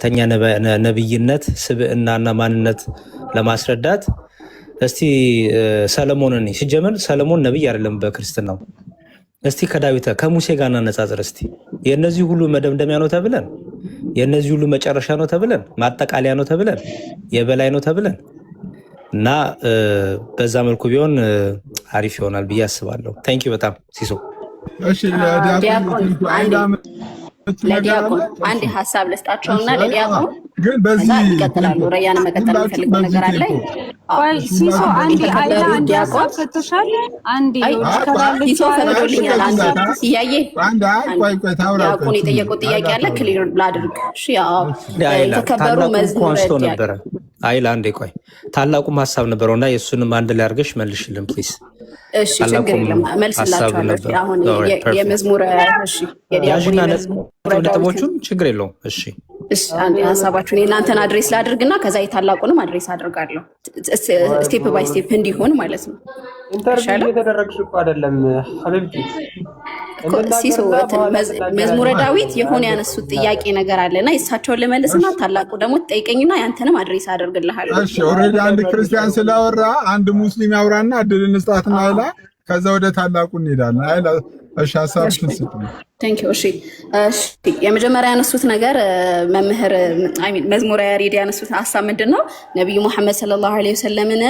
እውነተኛ ነብይነት ስብዕናና ማንነት ለማስረዳት እስቲ ሰለሞንን፣ ሲጀመር ሰለሞን ነብይ አይደለም በክርስትናው። እስቲ ከዳዊት፣ ከሙሴ ጋር እናነጻጽር እስቲ። የእነዚህ ሁሉ መደምደሚያ ነው ተብለን፣ የእነዚህ ሁሉ መጨረሻ ነው ተብለን፣ ማጠቃለያ ነው ተብለን፣ የበላይ ነው ተብለን እና በዛ መልኩ ቢሆን አሪፍ ይሆናል ብዬ አስባለሁ። Thank you በጣም ሲሶ። እሺ፣ ለዲያቆን አንዴ ለዲያቆን አንድ ሀሳብ ልስጣቸውና ለዲያቆን ግን በዚህ ከዛ ይቀጥላሉ። ረያን መቀጠል የሚፈልገው ነገር አለ። ቆይ ሲሶ፣ አንዴ አይላ አንድ ሀሳብ ሰጥቶሻል። አንዴ ሲሶ ፈቅዶልኛል። አንዴ እያየ አንድ አይ ቆይ ቆይ ታውራ። ዲያቆን የጠየቀው ጥያቄ አለ፣ clear ላድርግ። እሺ ያው የተከበሩ ታላቁም እኮ መዝሙረ አንስቶ ነበረ። አይላ አንዴ ቆይ፣ ታላቁም ሀሳብ ነበረው እና የእሱንም አንድ ላይ አድርገሽ መልሽልን please። እሺ ችግር ታላቁም የለም፣ ሀሳብ መልስላችኋለሁ። ነበር። አሁን የመዝሙረ እሺ የዲያቆን ያዥና የመዝሙረ ዳዊትን ነጥቦቹን ችግር የለውም። እሺ። እሺ አንዴ ሀሳባችሁን የእናንተን address ላድርግና ከዛ የታላቁንም address አድርጋለሁ። Step by step እንዲሆን ማለት ነው። Interview ይሻላል። እየተደረግሽ እኮ አይደለም ሐቢብቲ። እኮ ሲሶ መዝሙረ ዳዊት የሆነ ያነሱት ጥያቄ ነገር አለና የእሳቸውን ልመልስና ታላቁ ደግሞ ትጠይቀኝና ያንተንም address አደርግልሃለሁ። እሺ፣ already አንድ ክርስቲያን ስላወራ አንድ ሙስሊም ያውራና እድል እንስጣትና አይላ ከዛ ወደ ታላቁ እንሄዳለን። አይላ እሺ፣ ሀሳብሽን ስጥ። Thank you። እሺ እሺ፣ የመጀመሪያ ያነሱት ነገር መምህር I mean መዝሙረ ያሬድ ያነሱት ሀሳብ ምንድን ነው? ነቢዩ ሙሐመድ ሰለላሁ ዐለይሂ ወሰለምን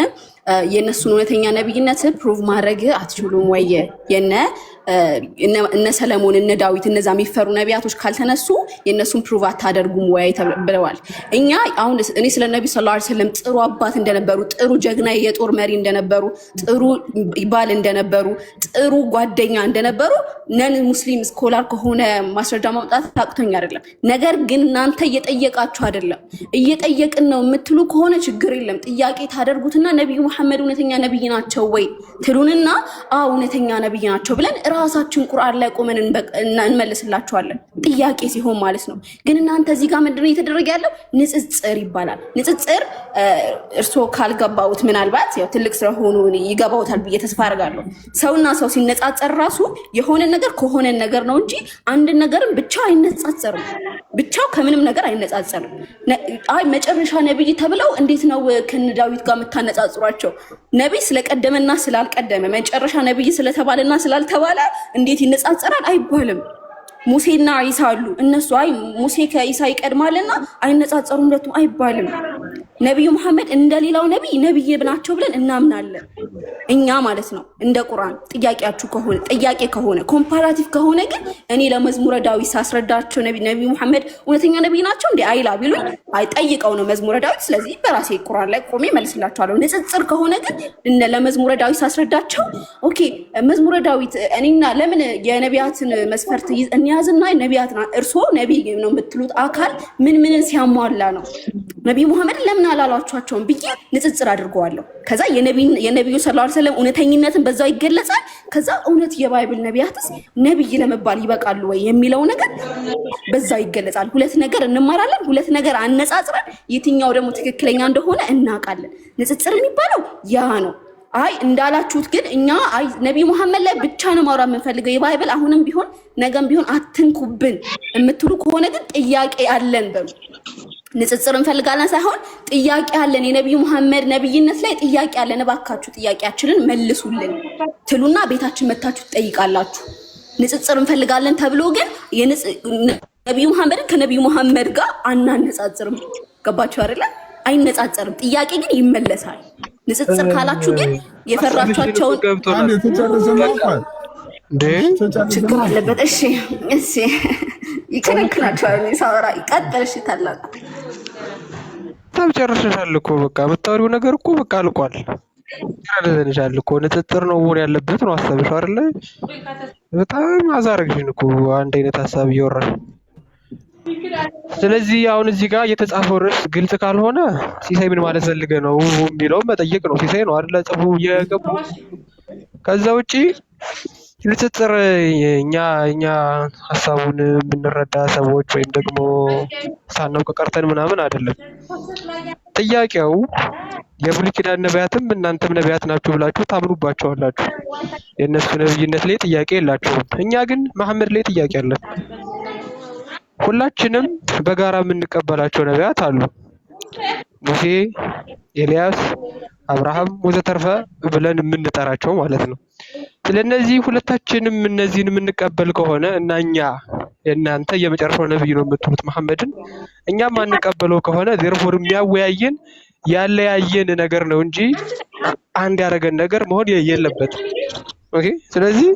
የእነሱን እውነተኛ ነቢይነት prove ማድረግ አትችሉም ወይ? የነ እነ ሰለሞን፣ እነ ዳዊት፣ እነዛ የሚፈሩ ነቢያቶች ካልተነሱ የእነሱን prove አታደርጉም ወይ ብለዋል። እኛ አሁን እኔ ስለ ነቢ ሰለላሁ ዐለይሂ ወሰለም ጥሩ አባት እንደነበሩ፣ ጥሩ ጀግና የጦር መሪ እንደነበሩ፣ ጥሩ ባል እንደነበሩ፣ ጥሩ ጓደኛ እንደነበሩ non Muslim scholar ከሆነ ማስረጃ ማምጣት አቅቶኝ አይደለም። ነገር ግን እናንተ እየጠየቃችሁ አይደለም። እየጠየቅን ነው የምትሉ ከሆነ ችግር የለም። ጥያቄ ታደርጉትና ነቢዩ መሐመድ እውነተኛ ነቢይ ናቸው ወይ ትሉንና አዎ እውነተኛ ነቢይ ናቸው ብለን ራሳችን ቁርአን ላይ ቆመን እንመልስላችኋለን። ጥያቄ ሲሆን ማለት ነው። ግን እናንተ እዚህ ጋር ምንድነው እየተደረገ ያለው? ንጽጽር ይባላል። ንጽጽር እርስዎ ካልገባውት ምናልባት ያው ትልቅ ስለሆኑ ይገባውታል ብዬ ተስፋ አደርጋለሁ። ሰውና ሰው ሲነጻጸር ራሱ የሆነ ነገር ከሆነ ነገር ነው እንጂ አንድ ነገርም ብቻ አይነጻጸርም። ብቻው ከምንም ነገር አይነጻጸርም። አይ መጨረሻ ነብይ ተብለው እንዴት ነው ከነ ዳዊት ጋር የምታነጻጽሯቸው? ነቢይ ስለቀደመና ስላልቀደመ፣ መጨረሻ ነብይ ስለተባለና ስላልተባለ እንዴት ይነጻጸራል አይባልም። ሙሴና ኢሳ አሉ። እነሱ አይ ሙሴ ከኢሳ ይቀድማልና አይነጻጸሩም ሁለቱም አይባልም። ነቢዩ መሐመድ እንደሌላው ነቢይ ነቢይ ናቸው ብለን እናምናለን እኛ ማለት ነው። እንደ ቁርአን ጥያቄያችሁ ከሆነ፣ ጥያቄ ከሆነ፣ comparative ከሆነ ግን እኔ ለመዝሙረ ዳዊት ሳስረዳቸው ነቢዩ መሐመድ እውነተኛ ነቢይ ናቸው እንዴ አይላ ቢሉኝ አይ ጠይቀው ነው መዝሙረ ዳዊት። ስለዚህ በራሴ ቁርአን ላይ ቆሜ መልስላቸዋለሁ። ንጽጽር ከሆነ ግን እነ ለመዝሙረ ዳዊት ሳስረዳቸው okay መዝሙረ ዳዊት እኔና ለምን የነቢያትን መስፈርት እንያዝና ነቢያትን እርስዎ ነቢይ ነው የምትሉት አካል ምን ምንን ሲያሟላ ነው፣ ነቢዩ መሐመድን ለምን አላሏቸውም ብዬ ንጽጽር አድርገዋለሁ። ከዛ የነቢዩ ሰለላሁ ዐለይሂ ወሰለም እውነተኝነትን በዛው ይገለጻል። ከዛ እውነት የ Bible ነቢያትስ ነቢይ ለመባል ይበቃሉ ወይ የሚለው ነገር በዛው ይገለጻል። ሁለት ነገር እንማራለን። ሁለት ነገር አነጻጽረን የትኛው ደግሞ ትክክለኛ እንደሆነ እናውቃለን። ንጽጽር የሚባለው ያ ነው። አይ እንዳላችሁት ግን እኛ አይ ነቢዩ መሐመድ ላይ ብቻ ነው ማውራት የምንፈልገው፣ የ Bible አሁንም ቢሆን ነገም ቢሆን አትንኩብን የምትሉ ከሆነ ግን ጥያቄ አለን በሉ። ንጽጽር እንፈልጋለን ሳይሆን ጥያቄ አለን፣ የነቢዩ መሐመድ ነብይነት ላይ ጥያቄ አለን፣ እባካችሁ ጥያቄያችንን መልሱልን ትሉና ቤታችን መታችሁ ትጠይቃላችሁ። ንጽጽር እንፈልጋለን ተብሎ ግን ነቢዩ መሐመድን ከነቢዩ መሐመድ ጋር አናነጻጽርም። ገባችሁ አይደለ? አይነጻጸርም። ጥያቄ ግን ይመለሳል። ንጽጽር ካላችሁ ግን የፈራችኋቸውን አንዴ ተጨርስና ቆይ እንዴ ችግር አለበት። እሺ እሺ፣ ይከለክላችኋል። እኔ ሳወራ ይቀጥል። እሺ ታላቁ። በጣም ጨርሰሻል እኮ፣ በቃ የምታወሪው ነገር እኮ በቃ አልቋል። ጨርሰንሻል እኮ። ንጽጽር ነው መሆን ያለበት ነው ሀሳብሽ አይደለ? በጣም አዛረግሽን እኮ አንድ አይነት ሀሳብ እያወራሽ። ስለዚህ አሁን እዚህ ጋር የተጻፈው ርዕስ ግልጽ ካልሆነ ሲሳይ ምን ማለት ፈልገ ነው የሚለውን መጠየቅ ነው። ሲሳይ ነው አይደለ ጽፉ እየገቡ። ከዛ ውጪ ንጽጽር እኛ ሀሳቡን የምንረዳ ሰዎች ወይም ደግሞ ሳናውቅ ቀርተን ምናምን አይደለም። ጥያቄው የብሉይ ኪዳን ነቢያትም እናንተም ነቢያት ናችሁ ብላችሁ ታምኑባቸዋላችሁ። የእነሱ ነብይነት ላይ ጥያቄ የላችሁም። እኛ ግን መሐመድ ላይ ጥያቄ አለን። ሁላችንም በጋራ የምንቀበላቸው ነቢያት አሉ። ሙሴ፣ ኤልያስ፣ አብርሃም ወዘተርፈ ብለን የምንጠራቸው ማለት ነው። ስለነዚህ ሁለታችንም እነዚህን የምንቀበል ከሆነ እና እኛ የእናንተ የመጨረሻው ነብይ ነው የምትሉት መሐመድን እኛም ማንቀበለው ከሆነ therefore የሚያወያየን ያለያየን ነገር ነው እንጂ አንድ ያደረገን ነገር መሆን የለበትም። Okay። ስለዚህ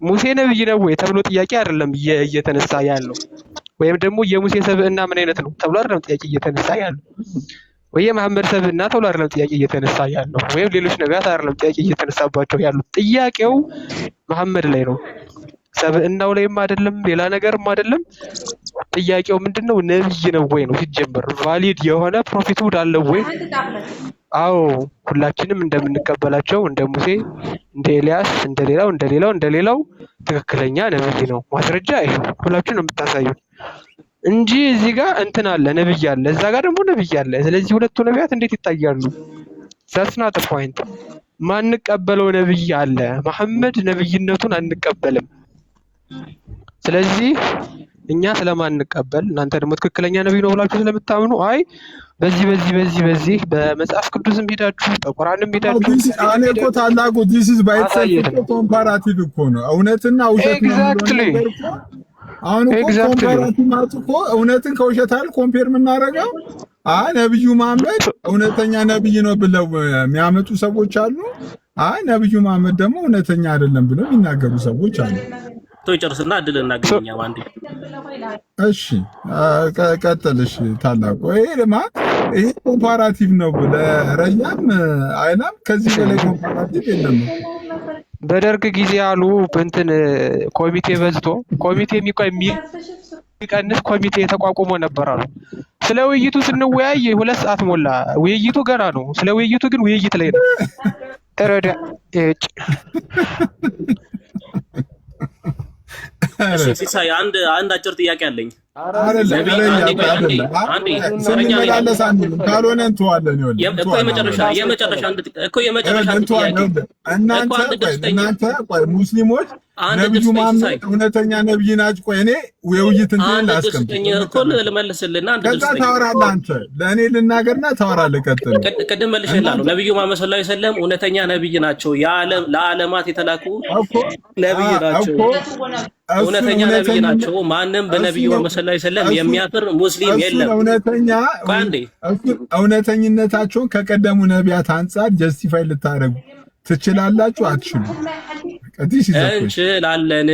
ሙሴ ነብይ ነው ወይ ተብሎ ጥያቄ አይደለም እየተነሳ ያለው፣ ወይም ደግሞ የሙሴ ሰብዕና ምን አይነት ነው ተብሎ አይደለም ጥያቄ እየተነሳ ያለው፣ ወይ የመሐመድ ሰብዕና ተብሎ አይደለም ጥያቄ እየተነሳ ያለው፣ ወይም ሌሎች ነቢያት አይደለም ጥያቄ እየተነሳባቸው ያሉት። ጥያቄው መሐመድ ላይ ነው። ሰብዕናው ላይም አይደለም፣ ሌላ ነገርም አይደለም። ጥያቄው ምንድነው? ነብይ ነው ወይ ነው ሲጀመር። Valid የሆነ prophethood አለው ወይ? አዎ፣ ሁላችንም እንደምንቀበላቸው እንደ ሙሴ፣ እንደ ኤልያስ፣ እንደ ሌላው እንደ ሌላው እንደ ሌላው ትክክለኛ ነብይ ነው። ማስረጃ ይኸው ሁላችሁ ነው የምታሳዩን እንጂ እዚህ ጋር እንትን አለ ነብይ አለ፣ እዛ ጋር ደግሞ ነብይ አለ። ስለዚህ ሁለቱ ነቢያት እንዴት ይታያሉ? That's not the point። ማንቀበለው ነብይ አለ። መሐመድ ነብይነቱን አንቀበልም። ስለዚህ እኛ ስለማንቀበል እናንተ ደግሞ ትክክለኛ ነብይ ነው ብላችሁ ስለምታምኑ፣ አይ በዚህ በዚህ በዚህ በዚህ በመጽሐፍ ቅዱስም ሄዳችሁ በቁርአንም ሄዳችሁ እኔ እኮ ታላቁ this is by itself ማሳየት ነው። Comparative እኮ ነው። እውነትና ውሸት ነው የሚለውን ነገር እኮ አሁን እኮ comparative ማለት እኮ እውነትን ከውሸት አይደል compare የምናደርገው? አይ ነብዩ መሐመድ እውነተኛ ነብይ ነው ብለው የሚያመጡ ሰዎች አሉ። አይ ነብዩ መሐመድ ደግሞ እውነተኛ አይደለም ብለው የሚናገሩ ሰዎች አሉ። ቶ ይጨርስና እድል እናገኛ አንዴ። እሺ ቀጥል። እሺ ታላቁ፣ ይሄ ለማ ይሄ comparative ነው ለረያም አይላም። ከዚህ በላይ comparative የለም። በደርግ ጊዜ አሉ እንትን ኮሚቴ በዝቶ ኮሚቴ የሚቀንስ ኮሚቴ ተቋቁሞ ነበር አሉ። ስለ ውይይቱ ስንወያይ 2 ሰዓት ሞላ። ውይይቱ ገና ነው። ስለ ውይይቱ ግን ውይይት ላይ ነው። ተረዳ እጭ። እሺ ሲሳይ፣ አንድ አንድ አጭር ጥያቄ አለኝ። አይደለም። ነቢይ ረያ አንዴ ቆይ፣ አንዴ አይደለም አንዴ ተረኛ ነኝ። ስንመላለስ አንልም። ካልሆነ እንተዋለን። ይኸውልህ እኮ እንተዋለን። የመጨረሻ የመጨረሻ አንድ እኮ የመጨረሻ አንድ ጥያቄ እንተዋለን። እኮ እናንተ አንድ ቆይ ድል ስጠኝ። እናንተ ቆይ ሙስሊሞች አንድ ነብዩ ድል ስጠኝ መሐመድ ሲሳይ። እውነተኛ ነብይ ናቸው። ቆይ እኔ የውይይት እንትን አንድ ድል ላስቀምጥ። ስጠኝ እኮ ልመልስልህና አንድ ድል ከዛ ስጠኝ። ታወራለህ አንተ። ለእኔ ልናገርና ታወራለህ። ቀጥል። ቅድም መልሼልሃለሁ። ነብዩ መሐመድ ሰለላሁ ዐለይሂ ወሰለም እውነተኛ ነብይ ናቸው። የዓለም ለዓለማት የተላኩ እኮ ነብይ ናቸው። እኮ እሱን እውነተኛ ነብይ እውነተኛ ናቸው። ማንም በነብዩ እሱን መሐመድ ሰለላሁ ዐለይሂ ወሰለም እሱን የሚያፍር ሙስሊም እሱን የለም። እውነተኛ ቆይ አንዴ። እሱን እውነተኝነታቸውን ከቀደሙ ነቢያት አንጻር justify ልታደርጉ ትችላላችሁ? አትችሉም? This is the question. እንችላለን።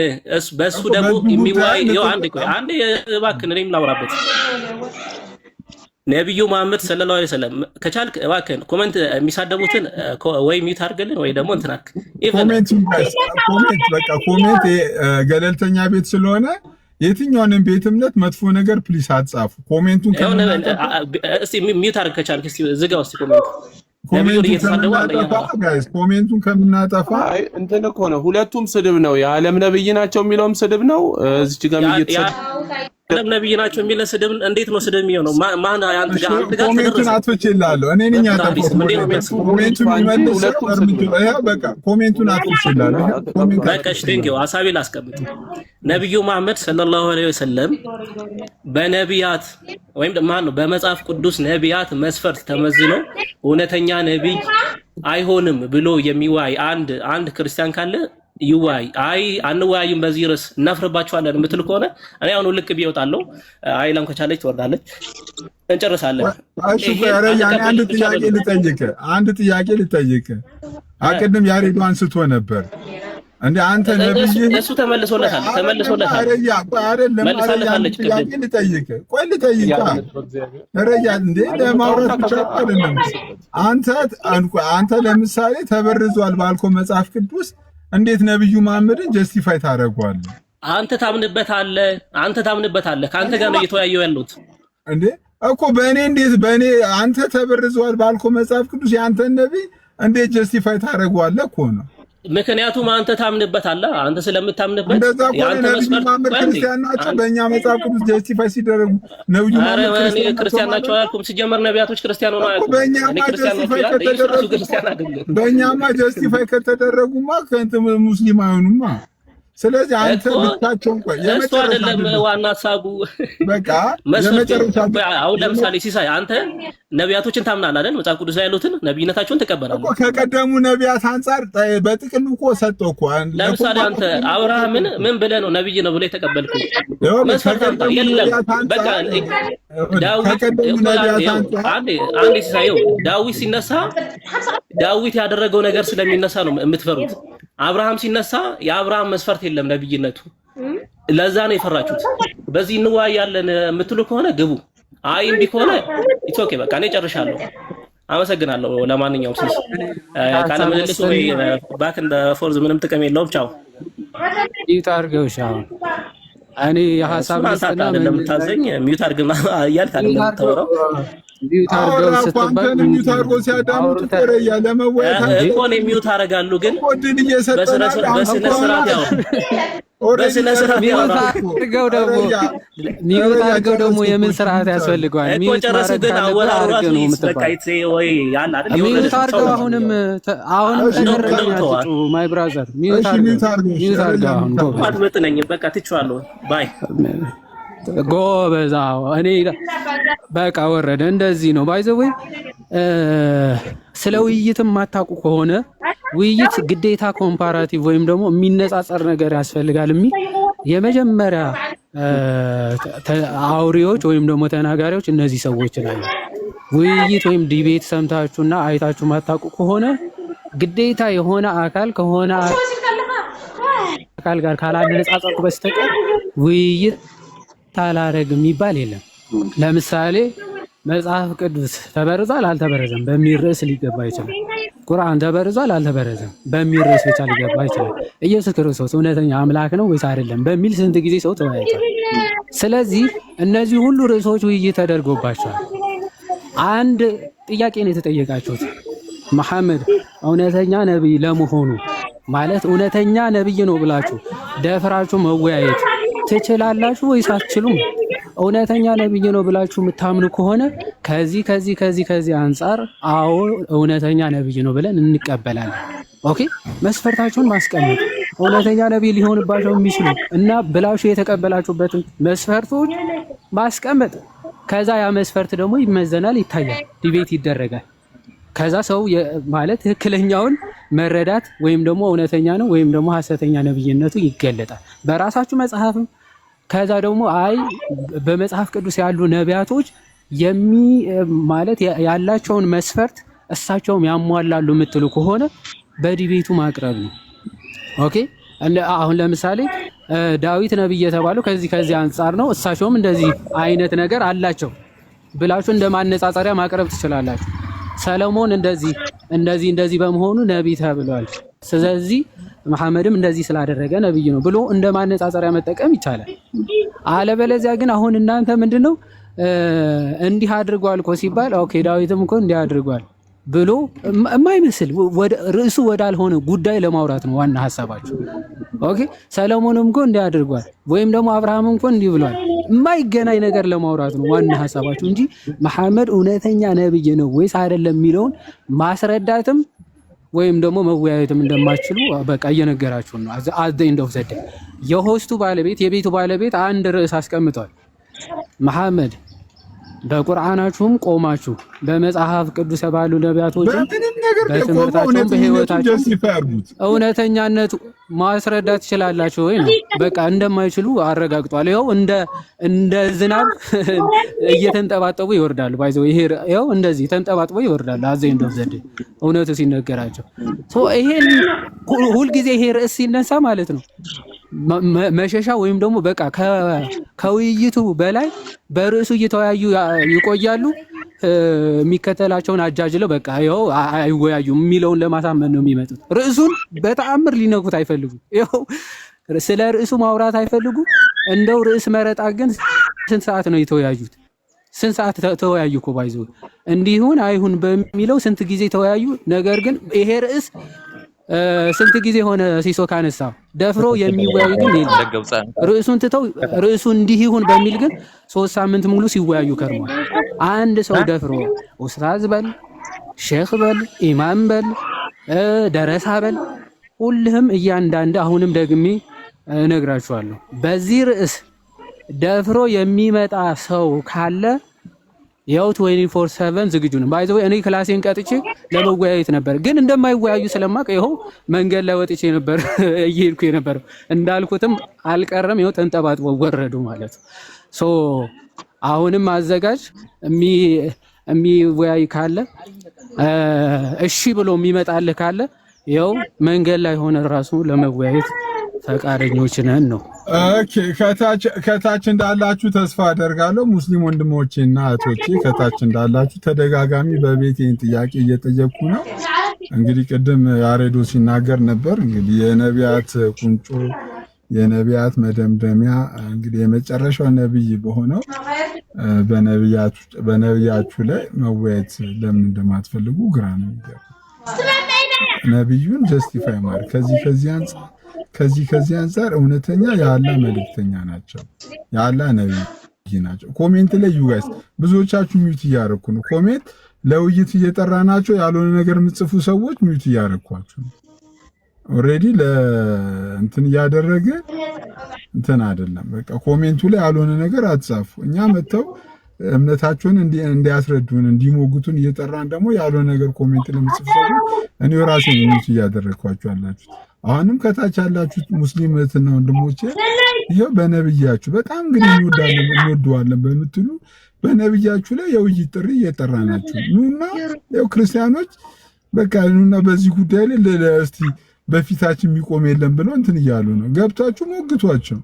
በሱ እኮ ደግሞ በዚህ ጉዳይ የሚወያይ ይኸው አንዴ ቆይ ንጽጽር አንዴ እባክህን እኔም ላውራበት። ነቢዩ መሐመድ ሰለላሁ ዐለይሂ ወሰለም ከቻልክ እባክህን comment የሚሳደቡትን ወይ mute አድርግልን ወይ ደግሞ እንትን አድርግ። Even Comment guys፣ comment በቃ comment። ይሄ ገለልተኛ ቤት ስለሆነ የትኛውንም ቤት እምነት መጥፎ ነገር please አትጻፉ። Comment ኡን የሆነ ከምናጠፋ እስቲ mute አድርግ ከቻልክ፣ እስቲ ዝጋው እስቲ comment ነቢዩን Comment ኡን እየተሳደቡ አንደኛ ከምናጠፋ guys፣ comment ኡን ከምናጠፋ አይ እንትን እኮ ነው፣ ሁለቱም ስድብ ነው። የዓለም ነብይ ናቸው የሚለውም ስድብ ነው። እዚች ጋርም እየተሰደበ የዓለም ነቢይ ናቸው የሚለ ስድብ እንዴት ነው ስድብ የሚሆነው? ማን አንተ ጋር አንተ ጋር Comment ኡን ተደረሰ አጥፍቼልሃለሁ። እኔ ነኝ በፍትሐ ሐዲስ ያጠፋሁት። እንዴት ነው የሚያስበው? Comment ኡን እንጂ የሚመልስ ሰው ሁለቱም ስድብ እርምጃ ነው። ይኸው በቃ comment ኡን አጥፍቼልሃለሁ። ይኸው comment በቃ እሺ፣ thank you፣ ሀሳቤ ላስቀምጥ። ነቢዩ መሐመድ ሰለላሁ ዐለይሂ ወሰለም በነቢያት ወይም ማን ነው በመጽሐፍ ቅዱስ ነቢያት መስፈርት ተመዝነው እውነተኛ ነቢይ አይሆንም ብሎ የሚወያይ አንድ አንድ ክርስቲያን ካለ ይወያይ። አይ አንወያይም፣ በዚህ ርዕስ እናፍርባቸዋለን የምትል ከሆነ እኔ አሁን ውልቅ ብዬ እወጣለሁ። አይላም ከቻለች ትወርዳለች፣ እንጨርሳለን። እሺ ቆይ ይሄን ኧረ ያኔ አንድ አንቀበልም ብቻ ጥያቄ በሉ። ልጠይቅ፣ አንድ ጥያቄ ልጠይቅ። አቅድም ያሬዱ አንስቶ ነበር እንደ አንተ ነብይህ እሱ ተመልሶለታል፣ ተመልሶለታል፣ አረያ ቆይ አይደለም፣ አረያ አንድ መልሳለታለች ጥያቄ ቅድም። ልጠይቅ፣ ቆይ ልጠይቅ። ረያ እንዴ ለማውራት ብቻ እኮ አይደለም። አንተ አንተ ለምሳሌ ተበርዟል ባልኮ መጽሐፍ ቅዱስ እንዴት ነብዩ መሐመድን justify ታደርገዋለህ? አንተ ታምንበታለህ፣ አንተ ታምንበታለህ። ከአንተ ጋር ነው እየተወያየሁ ያለሁት። እንዴ እኮ በእኔ እንዴት በእኔ አንተ ተበርዟል ባልኮ መጽሐፍ ቅዱስ የአንተን ነቢይ እንዴት justify ታደርገዋለህ እኮ ነው። ምክንያቱም አንተ ታምንበታለህ። አንተ ስለምታምንበት እንደዛ ከሆነ የአንተ ነብዩ መስፈርት መሐመድ ቆይ አንዴ፣ ክርስቲያን ናቸው። በእኛ መጽሐፍ ቅዱስ justify ሲደረጉ ነብዩ ኧረ መሐመድ እኔ ክርስቲያን ናቸው ክርስቲያን ማለት ናቸው ነው። አላልኩም። ሲጀመር ነቢያቶች ክርስቲያን ሆነው እኮ አያውቁም። እኔ በእኛማ ክርስቲያን ናቸው justify ይላል። ኢየሱስ ራሱ ከተደረጉ ክርስቲያን አይደለም። በእኛማ justify ከተደረጉማ ከእንትን ሙስሊም አይሆኑማ። ስለዚህ አንተ እኮ ብቻቸውን ቆይ እሱ የመጨረሻ አይደለም ድል ዋና ሀሳቡ። በቃ መስፈርት የመጨረሻ አሁን ለምሳሌ ሲሳይ አንተ ነቢያቶችን ታምናለህ አይደል? መጽሐፍ ቅዱስ ላይ ያሉትን ነቢይነታቸውን እኮ ትቀበላለህ። ከቀደሙ ነቢያት አንጻር በጥቅሉ እኮ ሰጠው እኮ ለምሳሌ አንተ አብርሃምን ምን ብለህ ነው ነቢይ ነው ብለህ የተቀበልከው? ይኸውልህ መስፈርት አምጣ። ከቀደሙ የለም ነቢያት በቃ አንጻር ዳዊት ከቀደሙ እኮ ነቢያት ይኸው አንጻር አንዴ አንዴ ሲሳይ ይኸው ዳዊት ሲነሳ ዳዊት ያደረገው ነገር ስለሚነሳ ነው የምትፈሩት። አብርሃም ሲነሳ የአብርሃም መስፈርት የለም ነብይነቱ። ለዛ ነው የፈራችሁት። በዚህ እንወያያለን የምትሉ ከሆነ ግቡ። አይ እምቢ ከሆነ it's okay፣ በቃ እኔ ጨርሻለሁ። አመሰግናለሁ። ለማንኛውም ሲስ ቃለ ሀሳብ ምልልሱ ወይ ልስጥና back and forth ምንም ጥቅም የለውም። ቻው። mute አድርገው። እሺ አሁን እኔ የሀሳብ እሱን አንተ ልስጥና አይደለም ምን የምታዘኝ፣ mute አድርግ እያልክ mute አይደለም አድርገው የምታወራው mute አድርገው አወራ እኮ ስትባል አንተን mute አድርጎ ሲያዳምጡ እኮ ረያ ለመወያየት እንዴ እኮ እኔ mute አደርጋለሁ፣ ግን እኮ ድል እየሰጠናል። በስነ ስርዓት ያው already በስነ ስርዓት mute ያወራ አድርገው ደግሞ ረያ mute ረያ አድርገው ደግሞ ጨረስኩ የምን እኮ ስርዓት mute አድርገው። ያስፈልገዋል? እኮ mute ጨረሱ፣ ማድረግ ግን ካለብህ አወራሩ አድርገህ ራሱ ነው ይስ በቃ የምትባለው። ይት ወይ ያለ አይደል የወረደ mute ሰው አድርገው ነው። አሁንም አሁንም እሺ እንደው ተደረገኝ እንደው ተዋል አትጩ my brother። mute እሺ አድርገው mute አድርገው። እሺ mute ረያ አድርገው አሁን mute አድርገው። ጎበዝ አትመጥነኝም። በቃ ትቼዋለሁ። bye ጎበዝ። አዎ እኔ በቃ ወረደ። እንደዚህ ነው by the way። ስለ ውይይትም የማታውቁ ከሆነ ውይይት ግዴታ comparative ወይም ደግሞ የሚነጻጸር ነገር ያስፈልጋል የሚል የመጀመሪያ አውሪዎች ወይም ደግሞ ተናጋሪዎች እነዚህ ሰዎች ናቸው። ውይይት ወይም debate ሰምታችሁና አይታችሁ ማታውቁ ከሆነ ግዴታ የሆነ አካል ከሆነ አካል ጋር ካላነጻጸርኩ በስተቀር ውይይት አላረግም የሚባል የለም። ለምሳሌ መጽሐፍ ቅዱስ ተበርዟል አልተበረዘም በሚል ርዕስ ሊገባ ይችላል። ቁርአን ተበርዟል አልተበረዘም በሚል ርዕስ ብቻ ሊገባ ይችላል። ኢየሱስ ክርስቶስ እውነተኛ አምላክ ነው ወይስ አይደለም በሚል ስንት ጊዜ ሰው ተወያይቷል። ስለዚህ እነዚህ ሁሉ ርዕሶች ውይይት ተደርጎባቸዋል። አንድ ጥያቄ ነው የተጠየቃችሁት። መሐመድ እውነተኛ ነቢይ ለመሆኑ ማለት እውነተኛ ነቢይ ነው ብላችሁ ደፍራችሁ መወያየት ትችላላችሁ ወይስ አትችሉም? እውነተኛ ነቢይ ነው ብላችሁ የምታምኑ ከሆነ ከዚህ ከዚህ ከዚህ ከዚህ አንጻር አዎ እውነተኛ ነቢይ ነው ብለን እንቀበላለን። Okay፣ መስፈርታችሁን ማስቀመጥ እውነተኛ ነቢይ ሊሆንባቸው የሚችሉ እና ብላችሁ የተቀበላችሁበትን መስፈርቶች ማስቀመጥ። ከዛ ያ መስፈርት ደግሞ ይመዘናል፣ ይታያል፣ debate ይደረጋል። ከዛ ሰው ማለት ትክክለኛውን መረዳት ወይም ደግሞ እውነተኛ ነው ወይም ደግሞ ሐሰተኛ ነብይነቱ ይገለጣል በራሳችሁ መጽሐፍም። ከዛ ደግሞ አይ በመጽሐፍ ቅዱስ ያሉ ነቢያቶች ማለት ያላቸውን መስፈርት እሳቸውም ያሟላሉ የምትሉ ከሆነ በ debate ኡ ማቅረብ ነው። Okay፣ አሁን ለምሳሌ ዳዊት ነብይ የተባለው ከዚህ ከዚህ አንጻር ነው፣ እሳቸውም እንደዚህ አይነት ነገር አላቸው ብላችሁ እንደ ማነጻጸሪያ ማቅረብ ትችላላችሁ። ሰለሞን እንደዚህ እንደዚህ እንደዚህ በመሆኑ ነቢይ ተብሏል፣ ስለዚህ መሐመድም እንደዚህ ስላደረገ ነብይ ነው ብሎ እንደ ማነጻጸሪያ መጠቀም ይቻላል። አለበለዚያ ግን አሁን እናንተ ምንድነው እንዲህ አድርጓል እኮ ሲባል okay ዳዊትም እኮ እንዲህ አድርጓል ብሎ የማይመስል ወደ ርዕሱ ወዳልሆነ ጉዳይ ለማውራት ነው ዋና ሀሳባችሁ። Okay፣ ሰለሞንም እኮ እንዲህ አድርጓል ወይም ደግሞ አብርሃምም እኮ እንዲህ ብሏል የማይገናኝ ነገር ለማውራት ነው ዋና ሀሳባችሁ እንጂ መሐመድ እውነተኛ ነብይ ነው ወይስ አይደለም የሚለውን ማስረዳትም ወይም ደግሞ መወያየትም እንደማትችሉ በቃ እየነገራችሁ ነው። At the end of the day የ host ኡ ባለቤት የቤቱ ባለቤት አንድ ርዕስ አስቀምጧል። መሐመድ በቁርአናችሁም ቆማችሁ በመጽሐፍ ቅዱስ ባሉ ነቢያቶችም በምንም ነገር ቆመው በትምህርታቸውም እውነተኝነቱን በህይወታቸው justify አድርጉት። እውነተኛነቱ ማስረዳት ትችላላችሁ ወይ ነው። በቃ እንደማይችሉ አረጋግጧል። ይኸው እንደ ዝናብ እየተንጠባጠቡ ይወርዳሉ። By the way ይሄ ይኸው እንደዚህ ተንጠባጥበው ይወርዳሉ። At the end of the day እውነቱ ሲነገራቸው so ይሄን ሁልጊዜ ይሄ ርዕስ ሲነሳ ማለት ነው መሸሻ ወይም ደግሞ በቃ ከውይይቱ በላይ በርዕሱ እየተወያዩ ይቆያሉ። የሚከተላቸውን አጃጅለው በቃ ይኸው አይወያዩም የሚለውን ለማሳመን ነው የሚመጡት። ርዕሱን በተአምር ሊነኩት አይፈልጉም። ይኸው ስለ ርዕሱ ማውራት አይፈልጉም። እንደው ርዕስ መረጣ ግን ስንት ሰዓት ነው የተወያዩት? ስንት ሰዓት ተወያዩ እኮ by the way እንዲሁን አይሁን በሚለው ስንት ጊዜ ተወያዩ። ነገር ግን ይሄ ርዕስ ስንት ጊዜ ሆነ ሲሶ ካነሳ ደፍሮ የሚወያይ ግን የለም። ርዕሱን ትተው ርዕሱ እንዲህ ይሁን በሚል ግን 3 ሳምንት ሙሉ ሲወያዩ ከርሟል። አንድ ሰው ደፍሮ ኡስታዝ በል፣ ሼክ በል፣ ኢማም በል፣ ደረሳ በል፣ ሁልህም እያንዳንድ አሁንም ደግሜ እነግራችኋለሁ። በዚህ ርዕስ ደፍሮ የሚመጣ ሰው ካለ ያው 24/7 ዝግጁ ነው። By the way እኔ class ኤን ቀጥቼ ለመወያየት ነበር፣ ግን እንደማይወያዩ ስለማቅ ይኸው መንገድ ላይ ወጥቼ ነበር እየሄድኩ የነበረው። እንዳልኩትም አልቀረም፣ ይኸው ተንጠባጥበው ወረዱ ማለት ነው። So አሁንም አዘጋጅ የሚወያይ ካለ፣ እሺ ብሎ የሚመጣልህ ካለ ይኸው መንገድ ላይ ሆነ ራሱ ለመወያየት ፈቃደኞች ነን ነው። Okay፣ ከታች እንዳላችሁ ተስፋ አደርጋለሁ። ሙስሊም ወንድሞቼ እና እህቶቼ ከታች እንዳላችሁ ተደጋጋሚ በቤት ይህን ጥያቄ እየጠየቅኩ ነው። እንግዲህ ቅድም ያሬዶ ሲናገር ነበር። እንግዲህ የነቢያት ቁንጮ፣ የነቢያት መደምደሚያ፣ እንግዲህ የመጨረሻው ነቢይ በሆነው በነቢያችሁ ላይ መወያየት ለምን እንደማትፈልጉ ግራ ነው የሚገባው። ነቢዩን justify ማድረግ ከዚህ ከዚህ አንጻር እውነተኛ የአላህ መልእክተኛ ናቸው፣ የአላህ ነቢይ ናቸው። Comment ላይ you guys ብዙዎቻችሁ mute እያደረኩ ነው። Comment ለውይይት እየጠራናቸው ያልሆነ ነገር የምትጽፉ ሰዎች mute እያደረኳችሁ ነው። Already ለእንትን እያደረገ እንትን አይደለም። በቃ comment ኡ ላይ ያልሆነ ነገር አትጻፉ። እኛ መጥተው እምነታቸውን እንዲያስረዱን እንዲሞግቱን እየጠራን ደግሞ ያልሆነ ነገር comment ለምጽፉ ሰዎች እኔ ራሴ mute እያደረግኳችሁ ያላችሁት። አሁንም ከታች ያላችሁት ሙስሊም እህትና ወንድሞቼ ይኸው በነብያችሁ በጣም እንግዲህ እንወዳለን እንወደዋለን በምትሉ በነብያችሁ ላይ የውይይት ጥሪ እየጠራናችሁ ኑና፣ ያው ክርስቲያኖች በቃ ኑና በዚህ ጉዳይ ላይ እስቲ በፊታችን የሚቆም የለም ብለው እንትን እያሉ ነው። ገብታችሁ ሞግቷቸው።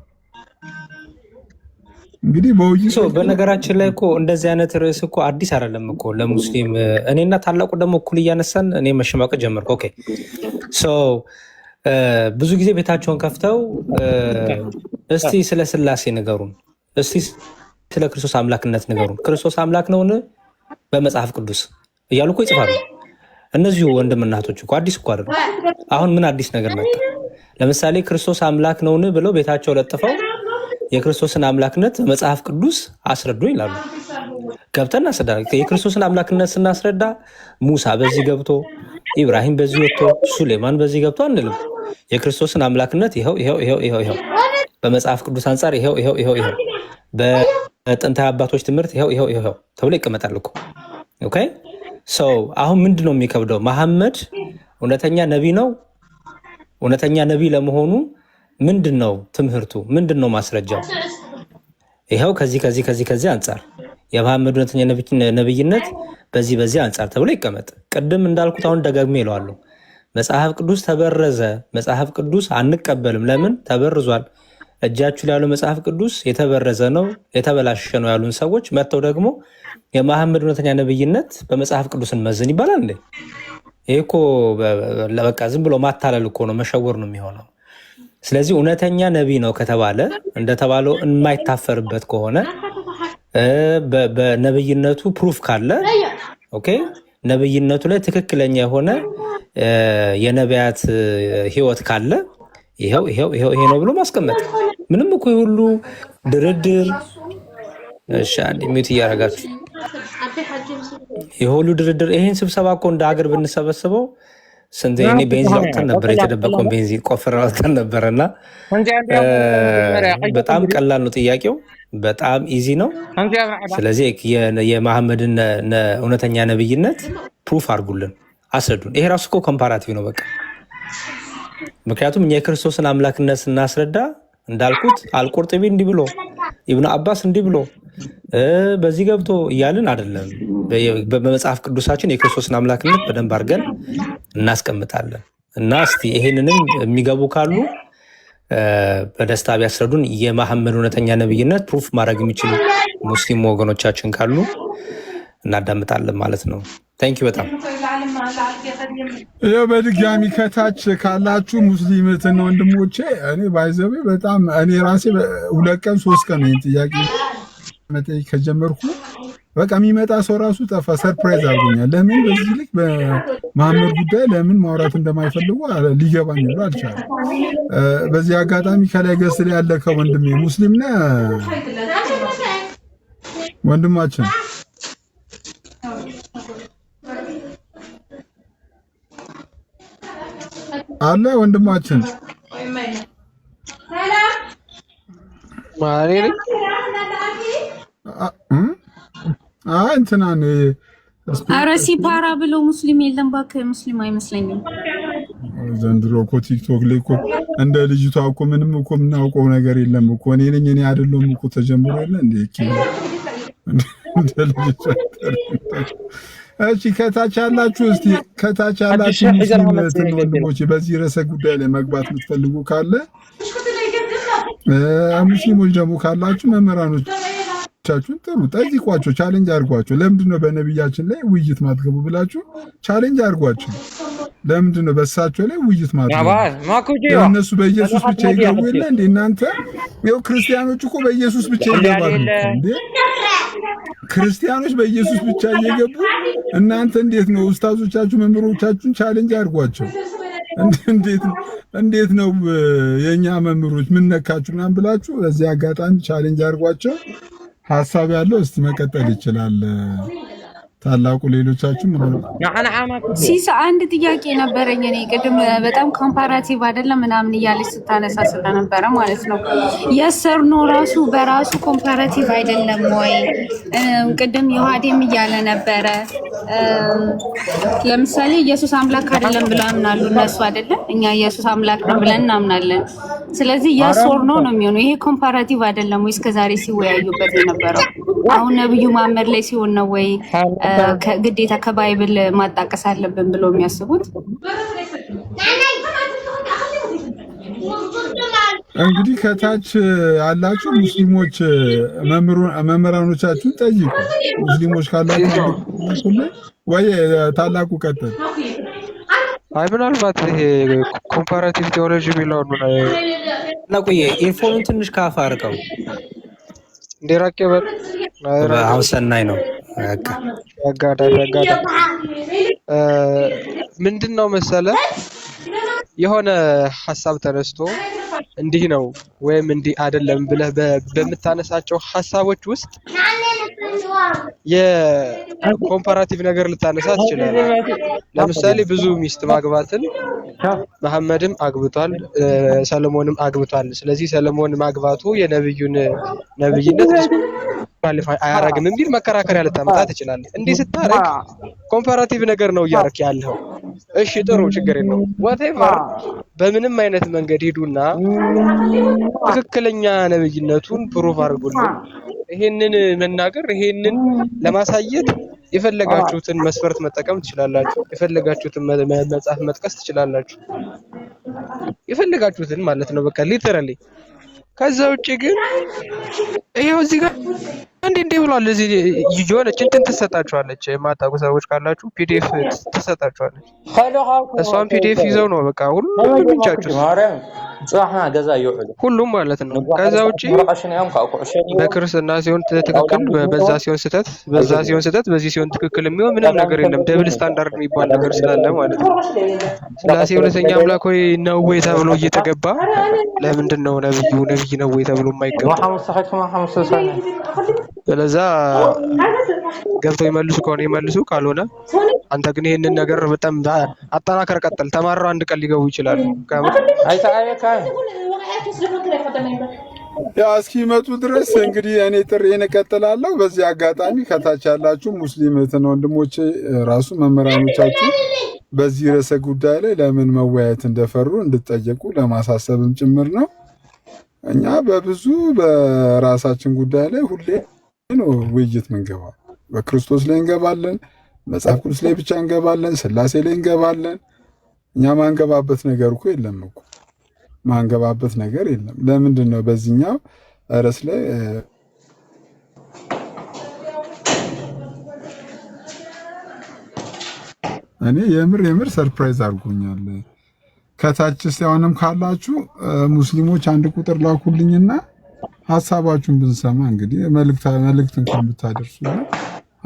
እንግዲህ በውይይት በነገራችን ላይ እኮ እንደዚህ አይነት ርዕስ እኮ አዲስ አይደለም እኮ ለሙስሊም። እኔና ታላቁ ደግሞ እኩል እያነሳን እኔ መሸማቀቅ ጀመርኩ። Okay, so ብዙ ጊዜ ቤታቸውን ከፍተው እስቲ ስለ ስላሴ ንገሩን፣ እስቲ ስለ ክርስቶስ አምላክነት ንገሩን፣ ክርስቶስ አምላክ ነውን በመጽሐፍ ቅዱስ እያሉ እኮ ይጽፋሉ። እነዚሁ ወንድምና እህቶች እኮ አዲስ እኮ አይደሉም። አሁን ምን አዲስ ነገር መጣ? ለምሳሌ ክርስቶስ አምላክ ነውን ብለው ቤታቸው ለጥፈው የክርስቶስን አምላክነት በመጽሐፍ ቅዱስ አስረዱ ይላሉ። ገብተን እናስረዳ። የክርስቶስን አምላክነት ስናስረዳ ሙሳ በዚህ ገብቶ፣ ኢብራሂም በዚህ ወጥቶ፣ ሱሌማን በዚህ ገብቶ አንልም። የክርስቶስን አምላክነት ይኸው ይኸው ይኸው ይኸው ይኸው በመጽሐፍ ቅዱስ አንጻር ይኸው ይኸው ይኸው ይኸው በጥንታዊ አባቶች ትምህርት ይኸው ይኸው ይኸው ተብሎ ይቀመጣል እኮ። Okay, so አሁን ምንድን ነው የሚከብደው? መሐመድ እውነተኛ ነቢ ነው። እውነተኛ ነቢ ለመሆኑ ምንድን ነው ትምህርቱ? ምንድን ነው ማስረጃው? ይኸው ከዚህ ከዚህ ከዚህ ከዚህ አንጻር የመሐመድ እውነተኛ ነብይነት በዚህ በዚህ አንጻር ተብሎ ይቀመጥ። ቅድም እንዳልኩት አሁን ደጋግሜ እለዋለሁ። መጽሐፍ ቅዱስ ተበረዘ፣ መጽሐፍ ቅዱስ አንቀበልም። ለምን ተበርዟል? እጃችሁ ላይ ያለው መጽሐፍ ቅዱስ የተበረዘ ነው፣ የተበላሸ ነው ያሉን ሰዎች መጥተው ደግሞ የመሐመድ እውነተኛ ነብይነት በመጽሐፍ ቅዱስ እንመዝን ይባላል እንዴ? ይህ እኮ በቃ ዝም ብሎ ማታለል እኮ ነው፣ መሸወር ነው የሚሆነው። ስለዚህ እውነተኛ ነቢይ ነው ከተባለ፣ እንደተባለው የማይታፈርበት ከሆነ፣ በነብይነቱ proof ካለ፣ okay፣ ነብይነቱ ላይ ትክክለኛ የሆነ የነቢያት ህይወት ካለ ይኸው ይኸው ይኸው ይሄ ነው ብሎ ማስቀመጥ ምንም እኮ የሁሉ ድርድር፣ እሺ፣ አንድ mute እያደረጋችሁ፣ የሁሉ ድርድር፣ ይሄን ስብሰባ እኮ እንደ ሀገር ብንሰበስበው ስንት እኔ ቤንዚን አውጥተን ነበር፣ የተደበቀውን ቤንዚን ቆፍረን አውጥተን ነበር። እና በጣም ቀላል ነው ጥያቄው፣ በጣም easy ነው። ስለዚህ የመሐመድን እውነተኛ ነብይነት proof አድርጉልን፣ አስረዱን። ይሄ ራሱ እኮ comparative ነው በቃ። ምክንያቱም እኛ የክርስቶስን አምላክነት ስናስረዳ እንዳልኩት አልቁርጥቢ እንዲህ ብሎ፣ ኢብኑ አባስ እንዲህ ብሎ፣ በዚህ ገብቶ እያልን አይደለም። በመጽሐፍ ቅዱሳችን የክርስቶስን አምላክነት በደንብ አድርገን እናስቀምጣለን። እና እስቲ ይሄንንም የሚገቡ ካሉ በደስታ ቢያስረዱን፣ የመሐመድ እውነተኛ ነብይነት proof ማድረግ የሚችሉ ሙስሊም ወገኖቻችን ካሉ እናዳምጣለን ማለት ነው። Thank you በጣም። ይኸው በድጋሚ ከታች ካላችሁ ሙስሊም እህትና ወንድሞቼ፣ እኔ by the way በጣም እኔ ራሴ 2 ቀን 3 ቀን ይህን ጥያቄ መጠየቅ ከጀመርኩ በቃ የሚመጣ ሰው ራሱ ጠፋ። Surprise አድርጎኛል። ለምን በዚህ ልክ በመሐመድ ጉዳይ ለምን ማውራት እንደማይፈልጉ ሊገባኝ ብሎ አልቻለም። በዚህ አጋጣሚ ከላይ guest ላይ ያለ ከወንድሜ ሙስሊም ነህ ወንድማችን? አለ ወንድማችን? ማን ነኝ? አይ እንትናን ኧረ ሲፓራ ብሎ ሙስሊም የለም እባክህ፣ ሙስሊም አይመስለኝም። ዘንድሮ እኮ ቲክቶክ ላይ እኮ እንደ ልጅቷ እኮ ምንም እኮ የምናውቀው ነገር የለም እኮ። እኔ ነኝ እኔ አይደለሁም እኮ ተጀምሮ የለ እንዴ? እንደ ልጅቷ። እሺ ከታች ያላችሁ፣ እስቲ ከታች ያላችሁ ሙስሊም እህትና ወንድሞቼ በዚህ ርዕሰ ጉዳይ ላይ መግባት የምትፈልጉ ካለ፣ ሙስሊሞች ደግሞ ካላችሁ መምህራኖቻችሁን ጥሩ፣ ጠይቋቸው፣ challenge አድርጓቸው። ለምንድን ነው በነቢያችን ላይ ውይይት ማትገቡ ብላችሁ challenge አድርጓቸው። ለምንድን ነው በእሳቸው ላይ ውይይት ማትገቡ? እነሱ በኢየሱስ ብቻ ይገቡ የለ እንዴ? እናንተ ይኸው ክርስቲያኖች እኮ በኢየሱስ ብቻ ይገባሉ እንዴ? ክርስቲያኖች በኢየሱስ ብቻ እየገቡ እናንተ እንዴት ነው ኡስታዞቻችሁ መምህሮቻችሁን challenge አድርጓቸው። እንዴት ነው የኛ መምህሮች ምን ነካችሁ ምናምን ብላችሁ በዚህ አጋጣሚ challenge አድርጓቸው። ሀሳብ ያለው እስቲ መቀጠል ይችላል። ታላቁ ሌሎቻችሁ ሲስ አንድ ጥያቄ ነበረኝ። እኔ ቅድም በጣም comparative አይደለም ምናምን እያለች ስታነሳ ስለነበረ ማለት ነው። Yes or no ራሱ በራሱ comparative አይደለም ወይ? ቅድም ዮሐዴም እያለ ነበረ። ለምሳሌ ኢየሱስ አምላክ አይደለም ብለው ያምናሉ እነሱ አይደለም፣ እኛ ኢየሱስ አምላክ ነው ብለን እናምናለን። ስለዚህ yes or no ነው የሚሆነው። ይሄ comparative አይደለም ወይ? እስከዛሬ ሲወያዩበት የነበረው አሁን ነብዩ መሐመድ ላይ ሲሆን ነው ወይ ግዴታ ከ Bible ማጣቀስ አለብን ብሎ የሚያስቡት? እንግዲህ ከታች ያላችሁ ሙስሊሞች መምህራኖቻችሁን ጠይቁ። ሙስሊሞች ካላችሁ ወይ ታላቁ ቀጥል። አይ ምናልባት ይሄ comparative theology የሚለውን ታላቁዬ earphone ኑን ትንሽ ካፍ አርቀው። እንዲራቅ ይበል። አሁን ሰናይ ነው። በቃ ያጋዳ ያጋዳ። ምንድን ነው መሰለ፣ የሆነ ሀሳብ ተነስቶ እንዲህ ነው ወይም እንዲህ አይደለም ብለህ በምታነሳቸው ሀሳቦች ውስጥ የ comparative ነገር ልታነሳ ትችላለህ። ለምሳሌ ብዙ ሚስት ማግባትን መሐመድም አግብቷል፣ ሰለሞንም አግብቷል። ስለዚህ ሰለሞን ማግባቱ የነብዩን ነብይነት disqualify አያረግም የሚል መከራከሪያ ልታመጣ ትችላለህ። እንዲህ ስታረግ comparative ነገር ነው እያረክ ያለው። እሺ ጥሩ፣ ችግር የለውም። Whatever በምንም አይነት መንገድ ሂዱና ትክክለኛ ነብይነቱን prove አድርጉልን። ይሄንን መናገር፣ ይሄንን ለማሳየት የፈለጋችሁትን መስፈርት መጠቀም ትችላላችሁ። የፈለጋችሁትን መጽሐፍ መጥቀስ ትችላላችሁ። የፈለጋችሁትን ማለት ነው። በቃ literally። ከዛ ውጭ ግን ይሄው እዚህ ጋር እንዲህ እንዲህ ብሏል። እዚህ የሆነች እንትን ትሰጣችኋለች። የማታውቁ ሰዎች ካላችሁ PDF ትሰጣችኋለች። እሷን PDF ይዘው ነው በቃ ሁሉም የሚንጫጩት፣ ሁሉም ማለት ነው። ከዛ ውጪ በክርስትና ሲሆን ትክክል፣ በዛ ሲሆን ስህተት፣ በዛ ሲሆን ስህተት፣ በዚህ ሲሆን ትክክል የሚሆን ምንም ነገር የለም። Double standard የሚባል ነገር ስላለ ማለት ነው። ስላሴ እውነተኛ አምላክ ወይ ነው ወይ ተብሎ እየተገባ ለምንድን ነው ነብዩ ነብይ ነው ወይ ተብሎ የማይገባው? ስለዛ ገብተው ይመልሱ ከሆነ ይመልሱ፣ ካልሆነ አንተ ግን ይህንን ነገር በጣም አጠናከር ቀጥል። ተማረው አንድ ቀን ሊገቡ ይችላሉ። ከምር። ያ እስኪመጡ ድረስ እንግዲህ እኔ ጥሪዬን እቀጥላለሁ። በዚህ አጋጣሚ ከታች ያላችሁ ሙስሊም እህትና ወንድሞቼ ራሱ መምህራኖቻችሁ በዚህ ርዕሰ ጉዳይ ላይ ለምን መወያየት እንደፈሩ እንድጠየቁ ለማሳሰብም ጭምር ነው። እኛ በብዙ በራሳችን ጉዳይ ላይ ሁሌ ነው ውይይት ምንገባው። በክርስቶስ ላይ እንገባለን፣ መጽሐፍ ቅዱስ ላይ ብቻ እንገባለን፣ ስላሴ ላይ እንገባለን። እኛ ማንገባበት ነገር እኮ የለም እኮ፣ ማንገባበት ነገር የለም። ለምንድን ነው በዚህኛው ርዕስ ላይ እኔ የምር የምር surprise አድርጎኛል። ከታች እስቲ አሁንም ካላችሁ ሙስሊሞች አንድ ቁጥር ላኩልኝና ሀሳባችሁን ብንሰማ፣ እንግዲህ መልእክት መልእክት እንኳን ብታደርሱልን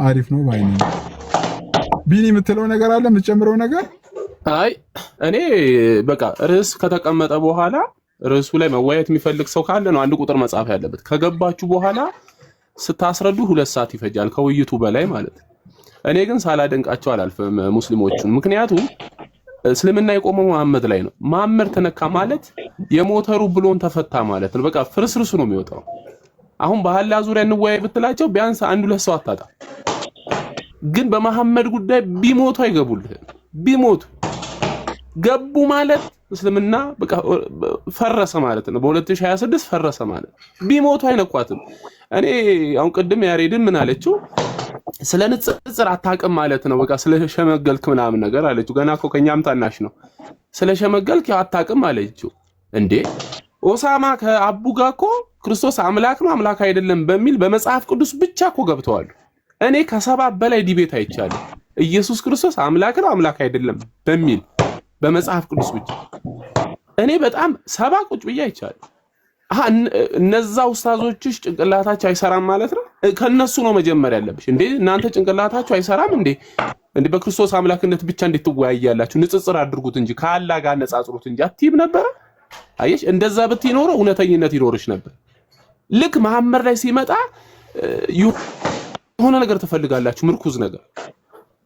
አሪፍ ነው ባይ ነኝ። ቢኒ የምትለው ነገር አለ፣ የምትጨምረው ነገር? አይ እኔ በቃ ርዕስ ከተቀመጠ በኋላ ርዕሱ ላይ መወያየት የሚፈልግ ሰው ካለ ነው አንድ ቁጥር መጻፍ ያለበት። ከገባችሁ በኋላ ስታስረዱ 2 ሰዓት ይፈጃል፣ ከውይይቱ በላይ ማለት ነው። እኔ ግን ሳላደንቃቸው አላልፍም ሙስሊሞቹን። ምክንያቱም እስልምና የቆመው መሐመድ ላይ ነው። መሐመድ ተነካ ማለት የሞተሩ ብሎን ተፈታ ማለት ነው። በቃ ፍርስርሱ ነው የሚወጣው። አሁን በአላህ ዙሪያ እንወያይ ብትላቸው ቢያንስ አንድ ሁለት ሰው አታጣም። ግን በመሐመድ ጉዳይ ቢሞቱ አይገቡልህም። ቢሞቱ ገቡ ማለት እስልምና በቃ ፈረሰ ማለት ነው። በ2026 ፈረሰ ማለት ቢሞቱ አይነኳትም። እኔ አሁን ቅድም ያሬድን ምን አለችው? ስለ ንጽጽር አታውቅም ማለት ነው። በቃ ስለ ሸመገልክ ምናምን ነገር አለችው። ገና እኮ ከኛም ታናሽ ነው። ስለ ሸመገልክ ያው አታውቅም አለችው። እንዴ ኦሳማ ከአቡ ጋር እኮ ክርስቶስ አምላክ ነው አምላክ አይደለም በሚል በመጽሐፍ ቅዱስ ብቻ እኮ ገብተዋል። እኔ ከ70 በላይ debate አይቻለሁ። ኢየሱስ ክርስቶስ አምላክ ነው አምላክ አይደለም በሚል በመጽሐፍ ቅዱስ ብቻ እኔ በጣም 70 ቁጭ ብዬ አይቻለሁ። አሃ እነዛ ኡስታዞችሽ ጭንቅላታቸው አይሰራም ማለት ነው። ከነሱ ነው መጀመር ያለብሽ። እንዴ እናንተ ጭንቅላታችሁ አይሰራም እንዴ? እንዴ በክርስቶስ አምላክነት ብቻ እንዴት ትወያያላችሁ? ንጽጽር አድርጉት እንጂ ከአላህ ጋር አነጻጽሩት እንጂ አትይም ነበረ። አየሽ፣ እንደዛ ብትይ ኖሮ እውነተኝነት ይኖርሽ ነበር። ልክ መሐመድ ላይ ሲመጣ የሆነ ነገር ትፈልጋላችሁ፣ ምርኩዝ ነገር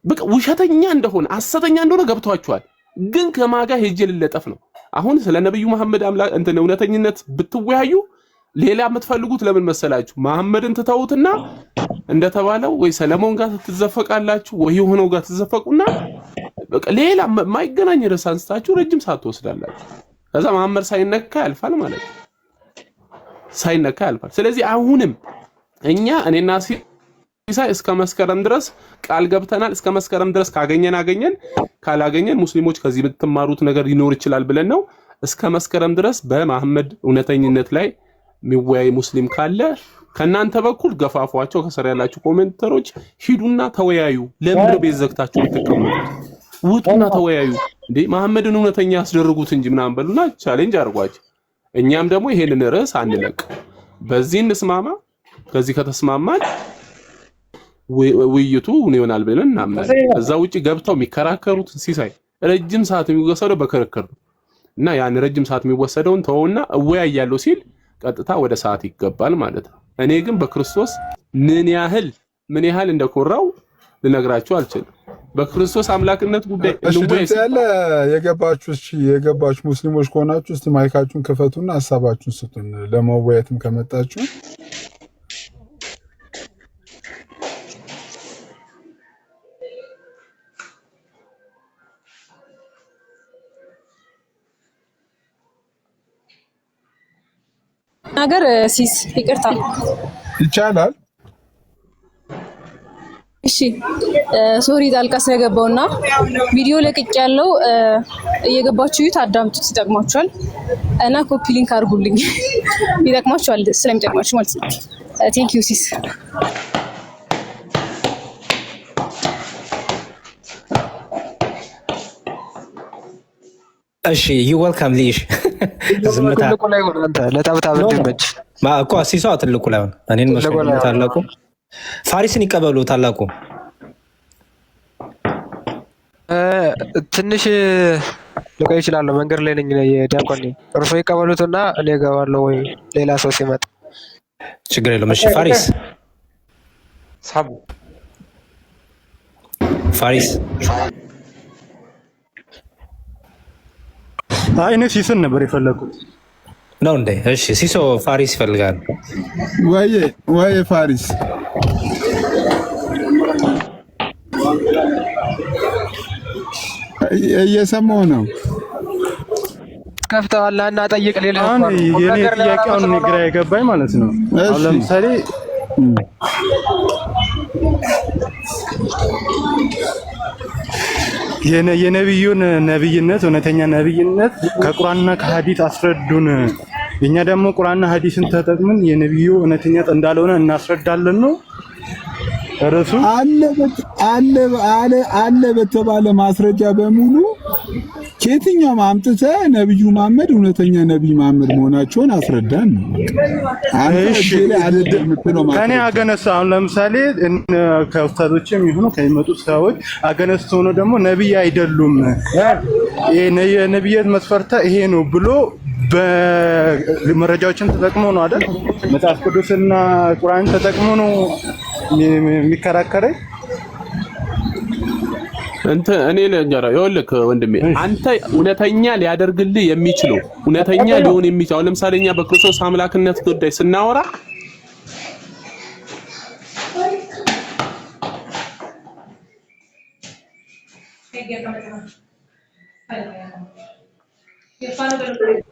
በቃ ውሸተኛ እንደሆነ ሐሰተኛ እንደሆነ ገብቷችኋል። ግን ከማጋ ሄጄ ልለጠፍ ነው። አሁን ስለ ነብዩ መሐመድ አምላክ እንትን እውነተኝነት ብትወያዩ ሌላ የምትፈልጉት ለምን መሰላችሁ? መሐመድን ትተውትና እንደተባለው ወይ ሰለሞን ጋር ትዘፈቃላችሁ ወይ የሆነው ጋር ትዘፈቁና በቃ ሌላ የማይገናኝ ርዕስ አንስታችሁ ረጅም ሰዓት ትወስዳላችሁ። ከዛ መሐመድ ሳይነካ ያልፋል ማለት ነው። ሳይነካ ያልፋል። ስለዚህ አሁንም እኛ እኔና ሲሳይ እስከ መስከረም ድረስ ቃል ገብተናል። እስከ መስከረም ድረስ ካገኘን አገኘን፣ ካላገኘን ሙስሊሞች ከዚህ የምትማሩት ነገር ሊኖር ይችላል ብለን ነው። እስከ መስከረም ድረስ በመሐመድ እውነተኝነት ላይ የሚወያይ ሙስሊም ካለ ከእናንተ በኩል ገፋፏቸው። ከስር ያላችሁ commenter ኦች ሂዱና ተወያዩ። ለምንድን ነው ቤት ዘግታችሁ የምትቀመጡት? ውጡና ተወያዩ። እንዴ መሐመድን እውነተኛ ያስደርጉት እንጂ ምናምን በሉና challenge አድርጓቸው። እኛም ደግሞ ይሄንን ርዕስ አንለቅ። በዚህ እንስማማ። ከዚህ ከተስማማን ውይይቱ ይሆናል ብለን እናምናለን። ከዛ ውጭ ገብተው የሚከራከሩት ሲሳይ ረጅም ሰዓት የሚወሰደው በክርክር ነው እና ያን ረጅም ሰዓት የሚወሰደውን ተወውና እወያያለሁ ሲል ቀጥታ ወደ ሰዓት ይገባል ማለት ነው። እኔ ግን በክርስቶስ ምን ያህል ምን ያህል እንደኮራው ልነግራችሁ አልችልም። በክርስቶስ አምላክነት ጉዳይ እሺ እንወያይ ድምፅ ያለ የገባችሁ እሺ የገባችሁ ሙስሊሞች ከሆናችሁ እስቲ mic ኣችሁን ክፈቱና ሀሳባችሁን ስጡን። ለመወያየትም ከመጣችሁ ነገር sis ይቅርታ ይቻላል። እሺ sorry ጣልቃ ስለገባውና ቪዲዮ ለቅቅ ያለው እየገባችሁ እዩት፣ አዳምጡት፣ ይጠቅማችኋል። እና copy link አድርጉልኝ ይጠቅማችኋል፣ ስለሚጠቅማችሁ ማለት ነው። Thank you sis። እሺ you welcome ሊሽ ዝምታ ትልቁ ላይ ሆነ አንተ ለታብታብ No እንዲመች እኮ ሲሷ ትልቁ ላይ ሆነ። እኔን ትልቁ መስሎኝ ላይ ነው ሆነ። ታላቁ ፋሪስን ይቀበሉ ታላቁ። ትንሽ ልቆይ እችላለሁ። መንገድ ላይ ነኝ። የዲያቆን ነኝ። እርሶ ይቀበሉትና እኔ እገባለሁ ወይ ሌላ ሰው ሲመጣ። ችግር የለውም። እሺ ፋሪስ ሳቡ ፋሪስ አይ እኔ ሲስን ነበር የፈለኩት። ነው እንዴ? እሺ ሲሶ ፋሪስ ይፈልጋል። ወዬ ወዬ ፋሪስ እየሰማሁ ነው። ከፍተዋል እና ጠይቅ። ሌላ አሁን እኮ ነው ቁም የኔ ነገር ጥያቄ ሊያወራ አሁን መስሎ እኔ ግራ ነው። የገባኝ ማለት ነው። አሁን እሺ ለምሳሌ የነቢዩን ነብይነት እውነተኛ ነብይነት ከቁርአንና ከሐዲስ አስረዱን። እኛ ደግሞ ቁርአንና ሐዲስን ተጠቅመን የነቢዩ እውነተኛ እንዳልሆነ እናስረዳለን ነው ርዕሱ። አለ አለ አለ አለ በተባለ ማስረጃ በሙሉ ከየትኛውም አምጥተህ ነብዩ መሐመድ እውነተኛ ነብይ መሐመድ መሆናቸውን አስረዳን ነው። አንተ እሺ እጄ ላይ አለ የምትለው ከኔ ማስረጃ against አሁን ለምሳሌ ከኡስታዞችም ይሁኑ ከሚመጡ ሰዎች against ሆኖ ደግሞ ነብይ አይደሉም ይሄ የነብይነት መስፈርታ ይሄ ነው ብሎ በመረጃዎችን ተጠቅሞ ነው አይደል? መጽሐፍ ቅዱስና ቁርአን ተጠቅሞ ነው የሚከራከረኝ። እንትን እኔ ልንገርህ፣ ይኸውልህ ወንድሜ አንተ እውነተኛ ሊያደርግልህ የሚችለው እውነተኛ ሊሆን የሚችለው አሁን ለምሳሌ እኛ በክርስቶስ አምላክነት ጉዳይ ስናወራ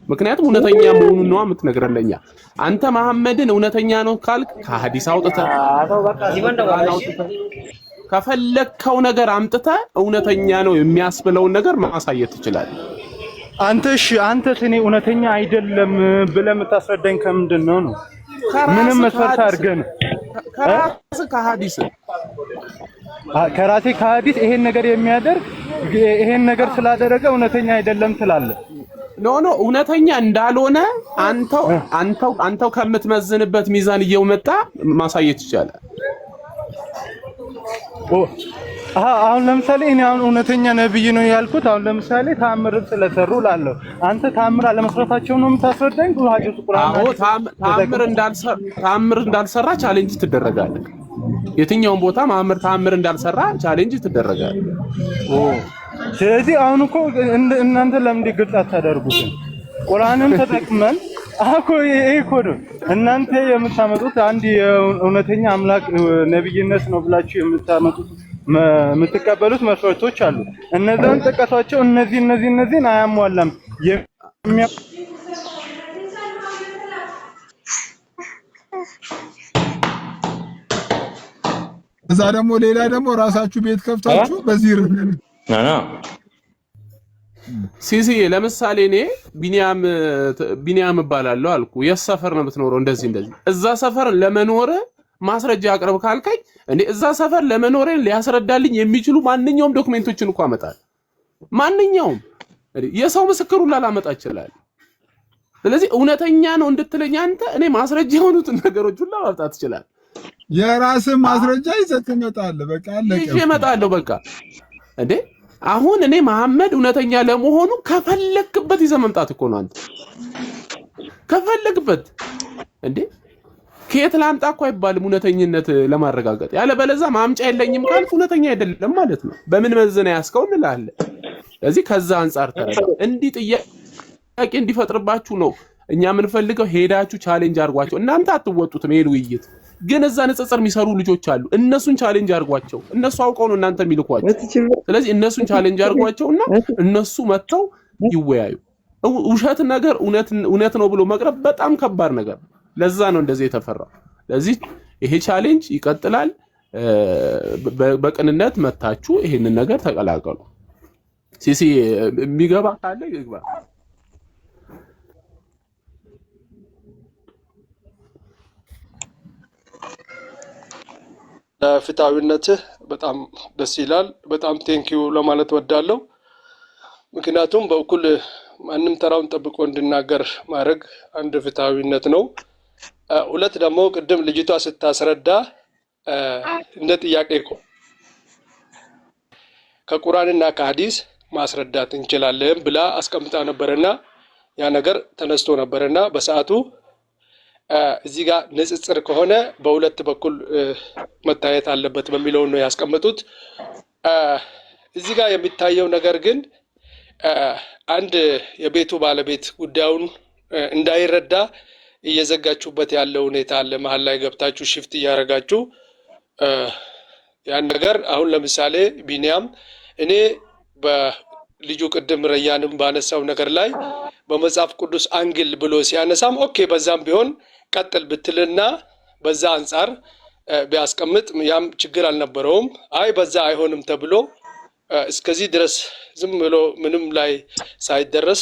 ምክንያቱም እውነተኛ መሆኑን ነዋ የምትነግረን ለኛ። አንተ መሐመድን እውነተኛ ነው ካልክ ከሐዲስ አውጥተህ፣ ከቁርአን አውጥተህ፣ ከፈለግከው ነገር አምጥተህ እውነተኛ ነው የሚያስብለውን ነገር ማሳየት ትችላለህ። አንተ እሺ፣ አንተ እኔ እውነተኛ አይደለም ብለህ የምታስረዳኝ ከምንድን ነው ነው? ምንም ከራስህ መስፈርት ከሐዲስ አድርገህ ነው እ? ከራስህ ከሐዲስ። ከራሴ ከሐዲስ ይሄን ነገር የሚያደርግ ይሄን ነገር ስላደረገ እውነተኛ አይደለም ትላለህ። No, እውነተኛ እንዳልሆነ አንተው ከምትመዝንበት ሚዛን እየመጣ ማሳየት ይቻላል። ኦ አሃ፣ አሁን ለምሳሌ እኔ አሁን እውነተኛ ነብይ ነው ያልኩት አሁን ለምሳሌ ተአምር ስለሰሩ ላለሁ አንተ ተአምር አለመስራታቸው ነው የምታስረዳኝ? ሐዲሱ ቁርአን አዎ ሐዲስ ተአምር ተጠቅመህ እንዳልሰራ፣ ተአምር እንዳልሰራ challenge ትደረጋለህ። የትኛውም ቦታ መሐመድ ተአምር እንዳልሰራ challenge ትደረጋለህ። ኦ ስለዚህ አሁን እኮ እናንተ ለምን ግልጽ አታደርጉትም? ቁርአንን ተጠቅመን አኮ ይሄ እኮ ነው እናንተ የምታመጡት አንድ የእውነተኛ አምላክ ነብይነት ነው ብላችሁ የምታመጡት የምትቀበሉት መስፈርቶች አሉ። እነዛን ጠቀሷቸው። እነዚህ እነዚህን አያሟላም የሚያ እዛ ደግሞ ሌላ ደግሞ ራሳችሁ ቤት ከፍታችሁ በዚህ ሲሲ ለምሳሌ እኔ ቢኒያም ቢኒያም እባላለሁ አልኩ። የት ሰፈር ነው የምትኖረው? እንደዚህ እንደዚህ። እዛ ሰፈር ለመኖር ማስረጃ አቅርብ ካልከኝ እንዴ እዛ ሰፈር ለመኖሬን ሊያስረዳልኝ የሚችሉ ማንኛውም document ኦችን እኮ አመጣለሁ። ማንኛውም እንዴ የሰው ምስክር ሁላ ላመጣ እችላለሁ። ስለዚህ እውነተኛ ነው እንድትለኝ አንተ እኔ ማስረጃ የሆኑትን ነገሮች ሁላ ማምጣት እችላለሁ። የራስህ ማስረጃ ይዘህ ትመጣለህ። በቃ አለቀ ይዤ እኮ። እመጣለሁ። በቃ እንዴ አሁን እኔ መሐመድ እውነተኛ ለመሆኑ ከፈለክበት ይዘህ መምጣት እኮ ነው። አንተ ከፈለግበት እንዴ ከየት ላምጣ እኮ አይባልም። እውነተኝነት ለማረጋገጥ ያለ በለዛ ማምጫ የለኝም ካልክ እውነተኛ አይደለም ማለት ነው። በምን መዘና ያስከው እንላለን። ስለዚህ ከዛ አንጻር ተረዳ። እንዲህ ጥያቄ እንዲፈጥርባችሁ ነው እኛ የምንፈልገው። ሄዳችሁ challenge አድርጓቸው። እናንተ አትወጡትም ይሄን ውይይት፣ ግን እዛ ንጽጽር የሚሰሩ ልጆች አሉ። እነሱን challenge አድርጓቸው። እነሱ አውቀው ነው እናንተ የሚልኳቸው። ስለዚህ እነሱን challenge አድርጓቸውና እነሱ መጥተው ይወያዩ። ውሸት ነገር እውነት ነው ብሎ መቅረብ በጣም ከባድ ነገር ነው። ለዛ ነው እንደዚህ የተፈራው። ለዚህ ይሄ challenge ይቀጥላል። በቅንነት መታችሁ ይሄንን ነገር ተቀላቀሉ። ሲሲ የሚገባ ካለ ይግባ። ለፍትሐዊነትህ በጣም ደስ ይላል። በጣም thank you ለማለት ወዳለሁ። ምክንያቱም በእኩል ማንም ተራውን ጠብቆ እንዲናገር ማድረግ አንድ ፍትሐዊነት ነው። ሁለት ደግሞ ቅድም ልጅቷ ስታስረዳ እንደ ጥያቄ እኮ ከቁርአንና ከሀዲስ ማስረዳት እንችላለን ብላ አስቀምጣ ነበርና ያ ነገር ተነስቶ ነበርና በሰዓቱ እዚህ ጋር ንጽጽር ከሆነ በሁለት በኩል መታየት አለበት በሚለው ነው ያስቀመጡት። እዚህ ጋር የሚታየው ነገር ግን አንድ የቤቱ ባለቤት ጉዳዩን እንዳይረዳ እየዘጋችሁበት ያለው ሁኔታ አለ። መሀል ላይ ገብታችሁ shift እያደረጋችሁ ያን ነገር አሁን ለምሳሌ ቢኒያም እኔ በልጁ ቅድም ረያንም ባነሳው ነገር ላይ በመጽሐፍ ቅዱስ angle ብሎ ሲያነሳም okay በዛም ቢሆን ቀጥል ብትልና በዛ አንጻር ቢያስቀምጥ ያም ችግር አልነበረውም። አይ በዛ አይሆንም ተብሎ እስከዚህ ድረስ ዝም ብሎ ምንም ላይ ሳይደረስ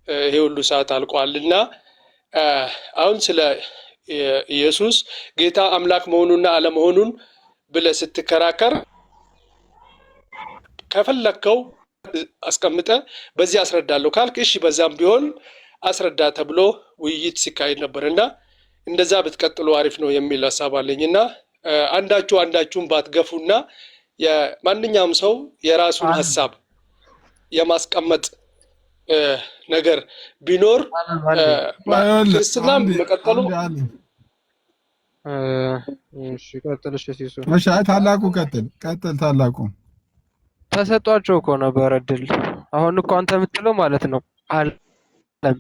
ይሄ ሁሉ ሰዓት አልቋልና አሁን ስለ ኢየሱስ ጌታ አምላክ መሆኑና አለመሆኑን ብለህ ስትከራከር ከፈለግከው አስቀምጠ በዚህ አስረዳለሁ ካልክ እሺ በዛም ቢሆን አስረዳ ተብሎ ውይይት ሲካሄድ ነበር እና እንደዛ ብትቀጥሉ አሪፍ ነው የሚል ሀሳብ አለኝ እና አንዳችሁ አንዳችሁን ባትገፉና የማንኛውም ሰው የራሱን ሀሳብ የማስቀመጥ ነገር ቢኖር ክርስትና መቀጠሉ እሺ ቀጥል። እሺ ሲሱ። እሺ፣ አይ ታላቁ ቀጥል፣ ቀጥል ታላቁ። ተሰጧቸው እኮ ነበረ እድል። አሁን እኮ አንተ የምትለው ማለት ነው አለም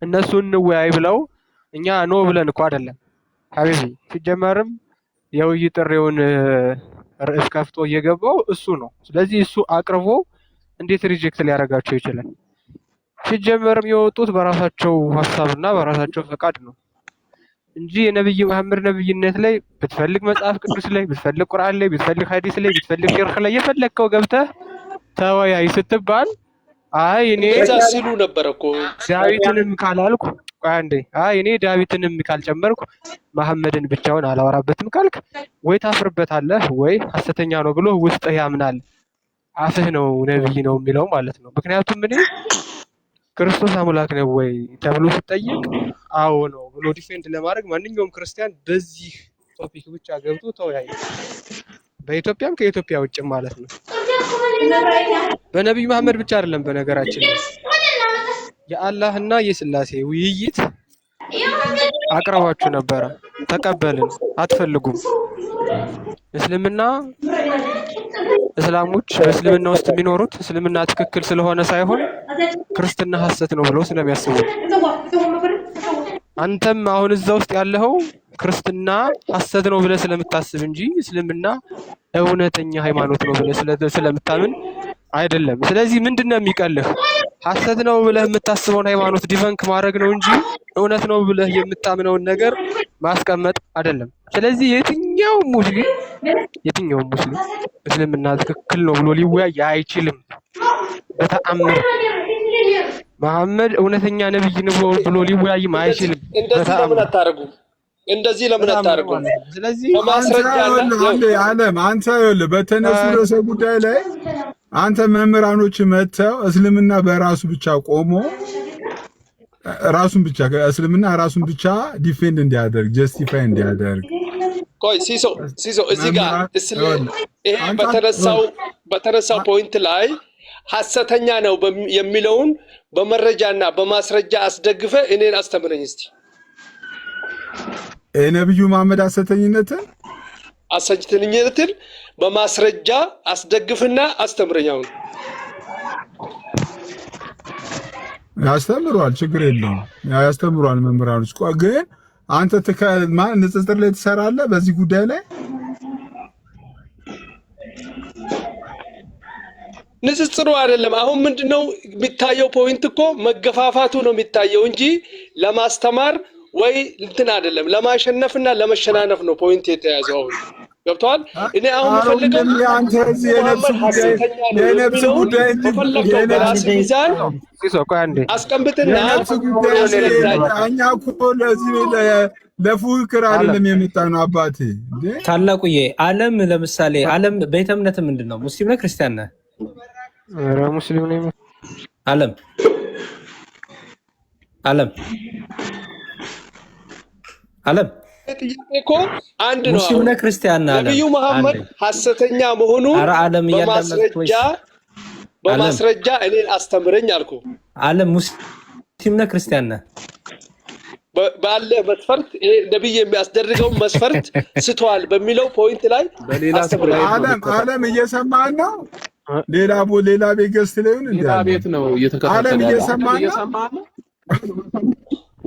እነሱ እንወያይ ብለው እኛ no ብለን እኮ አይደለም حبيبي። ሲጀመርም የውይይት ጥሪውን ርዕስ ከፍቶ እየገባው እሱ ነው። ስለዚህ እሱ አቅርቦ እንዴት reject ሊያደርጋቸው ይችላል? ሲጀመርም የወጡት በራሳቸው ሀሳብና በራሳቸው ፈቃድ ነው እንጂ የነብይ መሐመድ ነብይነት ላይ ብትፈልግ መጽሐፍ ቅዱስ ላይ፣ ብትፈልግ ቁርአን ላይ፣ ብትፈልግ ሐዲስ ላይ፣ ብትፈልግ ፊቅህ ላይ የፈለግከው ገብተህ ተወያይ ስትባል አይ እኔ እንደዛ ሲሉ ነበር እኮ። ዳዊትንም ካላልኩ፣ ቆይ አንዴ፣ አይ እኔ ዳዊትንም ካልጨመርኩ መሐመድን ብቻውን አላወራበትም ካልክ ወይ ታፍርበታለህ ወይ ሐሰተኛ ነው ብሎ ውስጥህ ያምናል። አፍህ ነው ነብይ ነው የሚለው ማለት ነው። ምክንያቱም እኔ ክርስቶስ አምላክ ነው ወይ ተብሎ ሲጠየቅ አዎ ነው ብሎ defend ለማድረግ ማንኛውም ክርስቲያን በዚህ topic ብቻ ገብቶ ተወያይ፣ በኢትዮጵያም ከኢትዮጵያ ውጭም ማለት ነው። በነቢዩ መሐመድ ብቻ አይደለም። በነገራችን ላይ የአላህና የስላሴ ውይይት አቅርባችሁ ነበረ፣ ተቀበልን። አትፈልጉም። እስልምና እስላሞች በእስልምና ውስጥ የሚኖሩት እስልምና ትክክል ስለሆነ ሳይሆን ክርስትና ሐሰት ነው ብለው ስለሚያስቡ ነው። አንተም አሁን እዛ ውስጥ ያለኸው ክርስትና ሐሰት ነው ብለህ ስለምታስብ እንጂ እስልምና እውነተኛ ሃይማኖት ነው ብለህ ስለምታምን አይደለም። ስለዚህ ምንድን ነው የሚቀልህ? ሐሰት ነው ብለህ የምታስበውን ሃይማኖት debunk ማድረግ ነው እንጂ እውነት ነው ብለህ የምታምነውን ነገር ማስቀመጥ አይደለም። ስለዚህ የትኛውም ሙስሊም እስልምና ትክክል ነው ብሎ ሊወያይ አይችልም በተአምር። መሐመድ እውነተኛ ነብይ ነው ብሎ ሊወያይም አይችልም እንደዚህ ለምን በተአምር። አታደርጉም? እንደዚህ ለምን በተአምር አታደርጉም? ማለት ነው። ስለዚህ አንተ በማስረጃና ይኸውልህ አንዴ ዓለም፣ አንተ ይኸውልህ በተነሱ ርዕሰ ጉዳይ ላይ አንተ መምህራኖች መጥተው እስልምና በራሱ ብቻ ቆሞ ራሱን ብቻ እስልምና ራሱን ብቻ defend እንዲያደርግ፣ justify እንዲያደርግ ቆይ ሲሶ፣ ሲሶ፣ እዚህ ጋር መምህራን ይኸውልህ ይሄ አንተ በተነሳው point ላይ ሐሰተኛ ነው የሚለውን በመረጃና በማስረጃ አስደግፈ እኔን አስተምረኝ እስቲ። የነብዩ መሐመድ ሐሰተኝነትን ሐሰተኝነትን በማስረጃ አስደግፍና አስተምረኝ አሁን። ያስተምሯል፣ ችግር የለውም፣ ያስተምሯል መምህራኖች። ቆይ ግን አንተ ንጽጽር ላይ ትሰራለህ በዚህ ጉዳይ ላይ? ንጽጽሩ አይደለም። አሁን ምንድነው የሚታየው? Point እኮ መገፋፋቱ ነው የሚታየው እንጂ ለማስተማር ወይ እንትን አይደለም። ለማሸነፍና ለመሸናነፍ ነው point የተያዘው። አሁን ገብቶሃል? እኔ አሁን ኧረ የምፈልገው ወንድሜ አንተ እዚህ የነፍስ መሐመድ ጉዳይ ሐሰተኛ ነው የነፍስ የሚለውን ጉዳይ እንጂ በፈለግከው የነፍስ በራስ ሚዛን ሲሶ ቆይ አንዴ። አስቀምጥና የነፍስ ጉዳይ እንጂ አስረዳኝ። እኛ እኮ ለዚህ ለፉክክር አይደለም የመጣ ነው አባቴ እንዴ። ታላቁዬ ዓለም፣ ለምሳሌ ዓለም ቤተ እምነት ምንድን ነው? ሙስሊም ነህ ክርስቲያን ነህ? ኧረ ሙስሊም ነኝ። ዓለም፣ ዓለም፣ ዓለም። ጥያቄ እኮ አንድ ነው። ሙስሊም አሁን ነህ ክርስቲያን ነህ? ዓለም። ነቢዩ መሐመድ አንዴ። ሐሰተኛ መሆኑን ኧረ ዓለም እያዳመጥክ በማስረጃ ወይስ ዓለም በማስረጃ እኔን አስተምረኝ አልኩ። ዓለም፣ ሙስሊም ነህ ክርስቲያን ነህ? ባለ መስፈርት ይሄ ነቢይ የሚያስደርገውን መስፈርት ስቷል በሚለው point ላይ በሌላ ሰው አስተምረኝ። ላይ ነው ዓለም፣ የምትከታተለው። ዓለም እየሰማህን ነው? ሌላ ቤት guest ላይ ይሁን እንዴ ሌላ አለ ቤት ነው ዓለም እየተከታተለ ያለው። ዓለም እየሰማህን ነው? እየሰማህ ነው?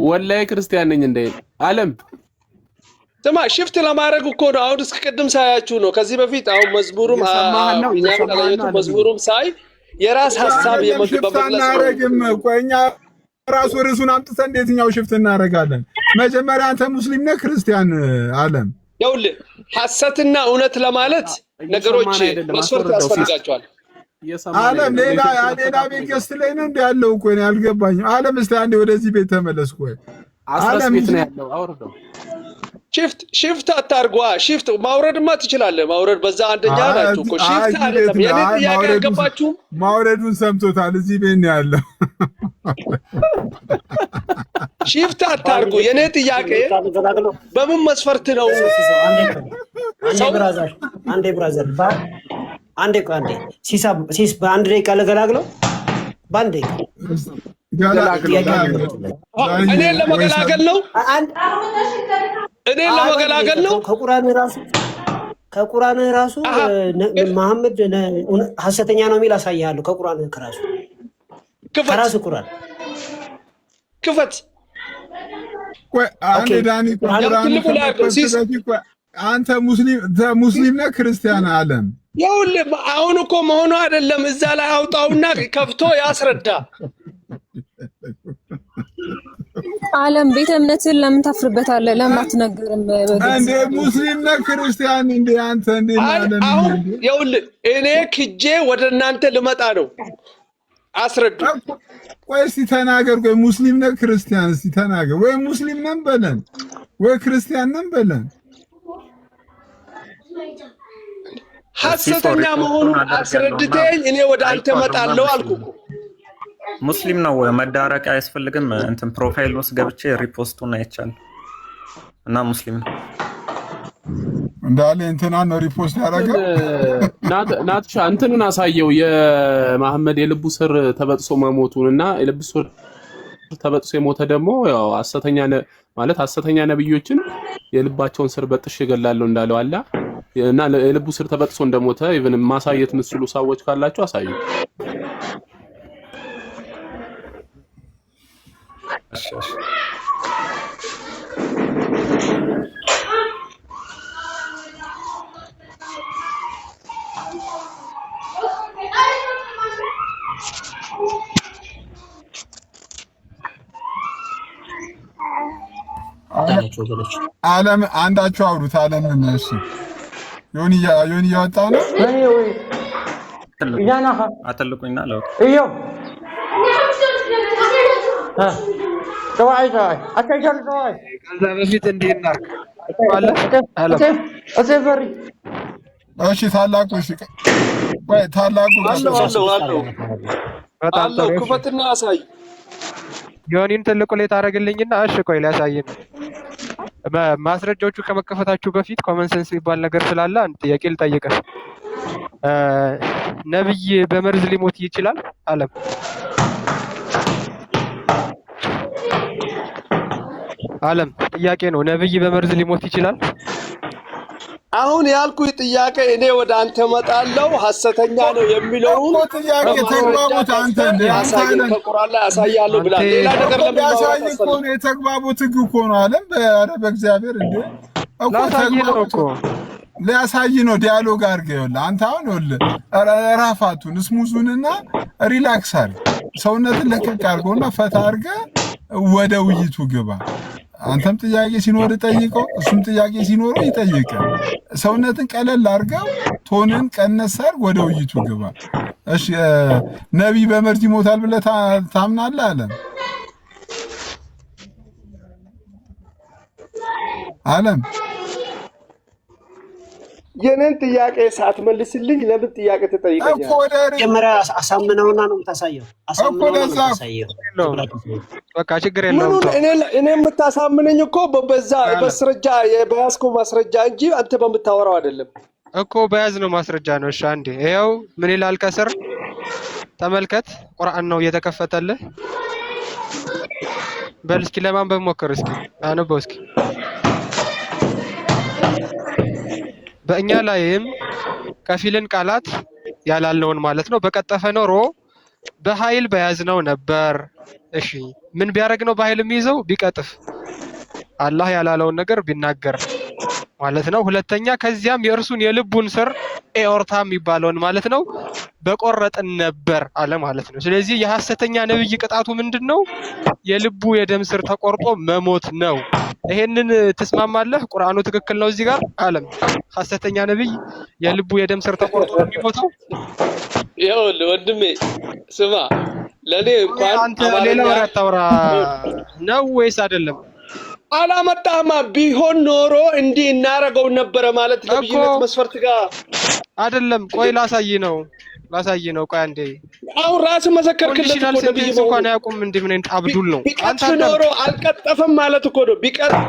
ወላሂ ክርስቲያን ነኝ እንዳይል ዓለም። ስማ፣ shift ለማድረግ እኮ ነው። አሁን እስከ ቅድም ሳያችሁ ነው። ከዚህ በፊት አሁን መዝሙሩም እየሰማህን ነው? ቢንያምን እየሰማህን ነው? አላየሁትም። ዓለም መዝሙሩም ሳይ የራስ ሀሳብ አይደለም shift በመግለጽ ነው። አናረግም። ቆይ እኛ ራሱ ርዕሱን አምጥተን እንዴትኛው shift እናደርጋለን? መጀመሪያ አንተ ሙስሊም ነህ ክርስቲያን? ዓለም። ይኸውልህ ሐሰትና እውነት ለማለት ነገሮች እየሰማን አይደለም። መስፈርት አስወርደው ሲስ ያስፈልጋቸዋል። እየሰማን ዓለም አይደለም። ሌላ ኔትወርክ ሌላ ቤት guest ላይ ነው እንዲ ያለው እኮ እኔ አልገባኝም። ዓለም እስቲ አንዴ ወደዚህ ቤት ተመለስ። ቆይ አስረስ ዓለም ቤት ነው ያለው። አውርደው። Shift አታርጓ። Shift ማውረድማ ትችላለህ። ማውረድ በዛ አንደኛ አይ ናችሁ እኮ። አይ Shift እዚህ ቤት አይደለም ነው። የኔ አይ ጥያቄ ማውረዱን አልገባችሁም? ማውረዱን ሰምቶታል። እዚህ ቤት ነው ያለው። Shift አታርጉ። የኔ ጥያቄ በምን መስፈርት ነው አንዴ ሰው Brother፣ አንዴ brother፣ አንዴ፣ ቆይ አንዴ ሲሳ ሲስ በአንድ ደቂቃ ልገላግለው፣ በአንድ ደቂቃ። ገላግለው። ጥያቄ ዳኒ እኔን ወይ ለመገላገል ነው? አንድ እኔን አንድ ለመገላገል ደቂቃ ነው? ከቁርአን ራሱ መሐመድ ሐሰተኛ ነው የሚል አሳይሃለሁ። ከቁርአን ከራሱ ክፈት ከራሱ ቁርአን። ክፈት። ቆይ አንዴ ዳኒ፣ ቆይ ያው ቁርአኑ ትልቁ ላይ አድርገው ከመክፈት ሲስ በፊት ቆይ አንተ ሙስሊም ነህ ክርስቲያን? አለም። ይኸውልህ አሁን እኮ መሆኑ አይደለም፣ እዛ ላይ አውጣውና ከፍቶ ያስረዳ። አለም፣ ቤተ እምነትህን ለምን ታፍርበታለህ? ለምን አትነግርም? በግልጽ። እንዴ ሙስሊም ነህ ክርስቲያን? እንዴ አንተ እንዴ አለም። አሁን ይኸውልህ እኔ ክጄ ወደ እናንተ ልመጣ ነው። አስረዱ። ቆይ እስቲ ተናገር። ቆይ ሙስሊም ነህ ክርስቲያን? እስቲ ተናገር። ወይ ሙስሊም ነን በለን ወይ ክርስቲያን ነን በለን። ሐሰተኛ መሆኑን አስረድተኝ እኔ ወደ አንተ እመጣለሁ አልኩ እኮ። ሙስሊም ነው፣ መዳረቅ አያስፈልግም። እንትን profile ውስጥ ገብቼ repost ኡን አይቻለሁ እና ሙስሊም ነው። እንዳለ እንትና ነው repost ያደረገው። ናትሻ እንትኑን አሳየው፣ የመሐመድ የልቡ ስር ተበጥሶ መሞቱን። እና የልቡ ስር ተበጥሶ የሞተ ደግሞ ያው ሐሰተኛ ማለት ሐሰተኛ ነብዮችን የልባቸውን ስር በጥሼ እገላለሁ እንዳለው አላ እና የልቡ ስር ተበጥሶ እንደሞተ even ማሳየት የምትችሉ ሰዎች ካላችሁ አሳዩ። እሺ እሺ። ታላችሁ ወገኖች። አለም፣ አንዳችሁ አውሩት። አለምን እሺ። ዮኒ እያወጣ ነው። አትልቁኝና ለውጥ። ከዛ በፊት እንዲህ እናድርግ አለ አለም። እሺ ታላቁ፣ እሺ ቆይ ታላቁ። አለው አለው አለው። በጣም አለው። ጥሩ፣ እሺ። ክፈትና አሳይ። ዮኒን ትልቁ ላይ ታደርግልኝና እሺ ቆይ ሊያሳይ ነው። ማስረጃዎቹ ከመከፈታችሁ በፊት common sense የሚባል ነገር ስላለ አንድ ጥያቄ ልጠይቅህ። ነብይ በመርዝ ሊሞት ይችላል? አለም፣ አለም፣ ጥያቄ ነው። ነብይ በመርዝ ሊሞት ይችላል? አሁን ያልኩህ ጥያቄ እኔ ወደ አንተ እመጣለሁ ሐሰተኛ ነው የሚለውን እኮ ጥያቄ በማስረጃ ተግባቦት አንተ ከፍተህ እንደ አንተ አሳየኝ፣ አለም ከቁርአን ላይ አሳያለሁ ብላል። አንተ ሌላ ነገር እኮ ለምን ማውራት ሊያሳይ እኮ አስፈለገ? ነው። የተግባቦት ህግ እኮ ነው። አለም፣ በኧረ በእግዚአብሔር እንዴ እኮ ላሳይህ ነው ተግባቦት እኮ። ሊያሳይ ነው። Dialogue አድርገህ ይኸውልህ፣ አንተ አሁን ይኸውልህ ራፋቱን smooth ኡንና relax አድርግ። ሰውነትን ለቀቅ አድርገውና ፈታ አድርገህ ወደ ውይይቱ ግባ። አንተም ጥያቄ ሲኖር ጠይቀው፣ እሱም ጥያቄ ሲኖረው ይጠይቅ። ሰውነትን ቀለል አድርገው፣ tone ን ቀነስ አድርግ፣ ወደ ውይይቱ ግባ። እሺ ነቢይ በመርዝ ይሞታል ብለህ ታምናለህ? አለም፣ አለም። የኔን ጥያቄ ሳትመልስልኝ ለምን ጥያቄ እኮ ትጠይቀኛለህ? ወደ መጀመሪያ አሳምነውና ነው የምታሳየው። እኮ አሳምነውና ነው ለዛ የምታሳየው። የለውም፣ በቃ ችግር የለውም። ምኑን ተው። እኔ የምታሳምነኝ እኮ በዛ አለም በስረጃ በያዝከው ማስረጃ እንጂ አንተ በምታወራው አይደለም። እኮ በያዝነው ማስረጃ ነው። እሺ አንዴ ይኸው ምን ይላል ከስር ተመልከት። ቁርአን ነው እየተከፈተልህ። በል እስኪ ለማንበብ ሞክር እስኪ አንበው እስኪ። በእኛ ላይም ከፊልን ቃላት ያላልነውን ማለት ነው በቀጠፈ ኖሮ በኃይል በያዝነው ነበር። እሺ ምን ቢያደርግ ነው በኃይል የሚይዘው? ቢቀጥፍ፣ አላህ ያላለውን ነገር ቢናገር ማለት ነው። ሁለተኛ ከዚያም የእርሱን የልቡን ስር aorta የሚባለውን ማለት ነው በቆረጥን ነበር አለ ማለት ነው። ስለዚህ የሐሰተኛ ነብይ ቅጣቱ ምንድን ነው? የልቡ የደም ስር ተቆርጦ መሞት ነው። ይሄንን ትስማማለህ? ቁርአኑ ትክክል ነው እዚህ ጋር አለም? ሐሰተኛ ነብይ የልቡ የደም ስር ተቆርጦ ነው የሚሞተው? ይኸውልህ ወንድሜ ስማ፣ ለእኔ እንኳን አንተ ሌላ አማርኛ ወሬ አታውራ። ነው ወይስ አይደለም? አላመጣህማ። ቢሆን ኖሮ እንዲህ እናረገው ነበረ ማለት እኮ ነብይነት መስፈርት ጋር አይደለም። ቆይ ላሳይ ነው፣ ላሳይ ነው። ቆይ አንዴ። አሁን ራስህ መሰከርክለት conditional እኮ ነብይ sentence እንኳን መሆኑን። አያውቁም። እንዴ ምን አይነት አብዱል ነው አንተ? ቢቀጥፍ አዳምጥ። ኖሮ አልቀጠፈም ማለት እኮ ነው። ቢቀጥፍ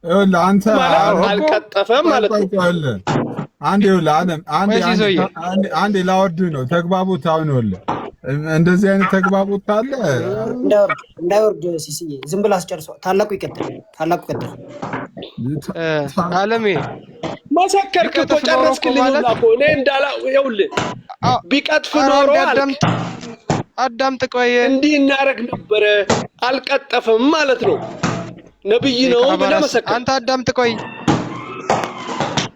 ይኸውልህ አንተ ማለት አሁን እኮ አልቀጠፈም ቆይ ማለት ቆይ ነው። ቆይ ይኸውልህ አንዴ ይኸውልህ አለም አንዴ ቆይ አንዴ ሲሶዬ አንዴ አንዴ ላወርድ ነው። ተግባቦት አሁን ይኸውልህ እንደዚህ አይነት ተግባቦት ካለ እንዳይወርድ እንዳይወርድ ሲስዬ ዝም ብለህ አስጨርሰው። ታላቁ ይቀጥል፣ ታላቁ ይቀጥል። አለሜ መሰከርክ እኮ ቢቀጥፍ ኖሮ እኮ ጨረስክልኝ ማለት ሁላ እኮ። እኔ እንዳላ ይኸውልህ ቢቀጥፍ ኧረ ኖሮ አንዴ አልክ አዳምጥ፣ አዳምጥ። ቆይ እንዲህ እናረግ ነበረ አልቀጠፈም ማለት ነው። ነብይ ነው ብለህ ካባራስ መሰከርክ። አንተ አዳምጥ። ቆይ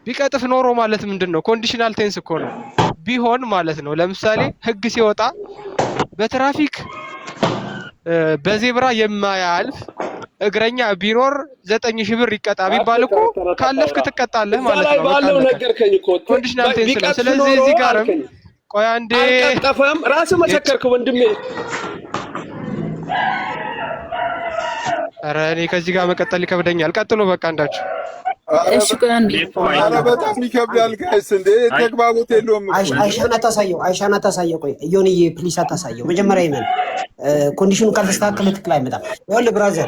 ቢቀጥፍ ኖሮ ማለት ምንድን ነው? Conditional tense እኮ ነው። ቢሆን ማለት ነው። ለምሳሌ ህግ ሲወጣ በትራፊክ በዜብራ የማያልፍ እግረኛ ቢኖር 9,000 ብር ይቀጣ ቢባል እኮ ካለፍክ ትቀጣለህ እዛ ማለት ላይ ነው። በቃ ባለው አለቀ። ነገርከኝ እኮ። Conditional tense ነው። ቢቀጥፍ ስለዚህ ኖሮ እዚህ ጋርም አልከኝ። ቆይ አንዴ። አልቀጠፈም። ራስህ መሰከርክ ወንድሜ። ኧረ እኔ ከዚህ ጋር መቀጠል ይከብደኛል። ቀጥሎ በቃ እንዳችሁ። እሺ ቆይ አንዴ። ኧረ በጣም ይከብዳል guys። እንዴ ተግባቦት የለውም እኮ እንዴ። አይሻን አታሳየው፣ አይሻን አታሳየው። ቆይ ዮኒዬ please አታሳየው። መጀመሪያ ይመን condition ኑ ካልተስተካከለ ትክክል አይመጣም። ይኸውልህ brother፣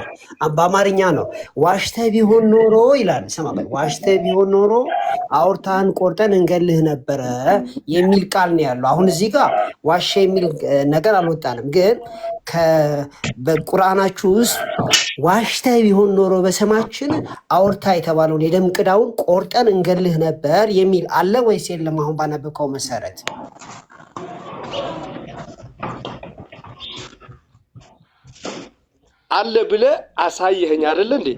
በአማርኛ ነው፣ ዋሽተህ ቢሆን ኖሮ ይላል። ስማ ቆይ፣ ዋሽተህ ቢሆን ኖሮ አውርታህን ቆርጠን እንገልህ ነበረ የሚል ቃል ነው ያለው። አሁን እዚህ ጋር ዋሸ የሚል ነገር አልወጣንም፣ ግን በቁርአናችሁ ውስጥ ዋሽተህ ቢሆን ኖሮ በስማችን አውርታ የተባለውን የደም ቅዳውን ቆርጠን እንገልህ ነበር የሚል አለ ወይስ የለም? አሁን ባነበብከው መሰረት። አለ ብለህ አሳየኸኝ አይደለ እንዴ?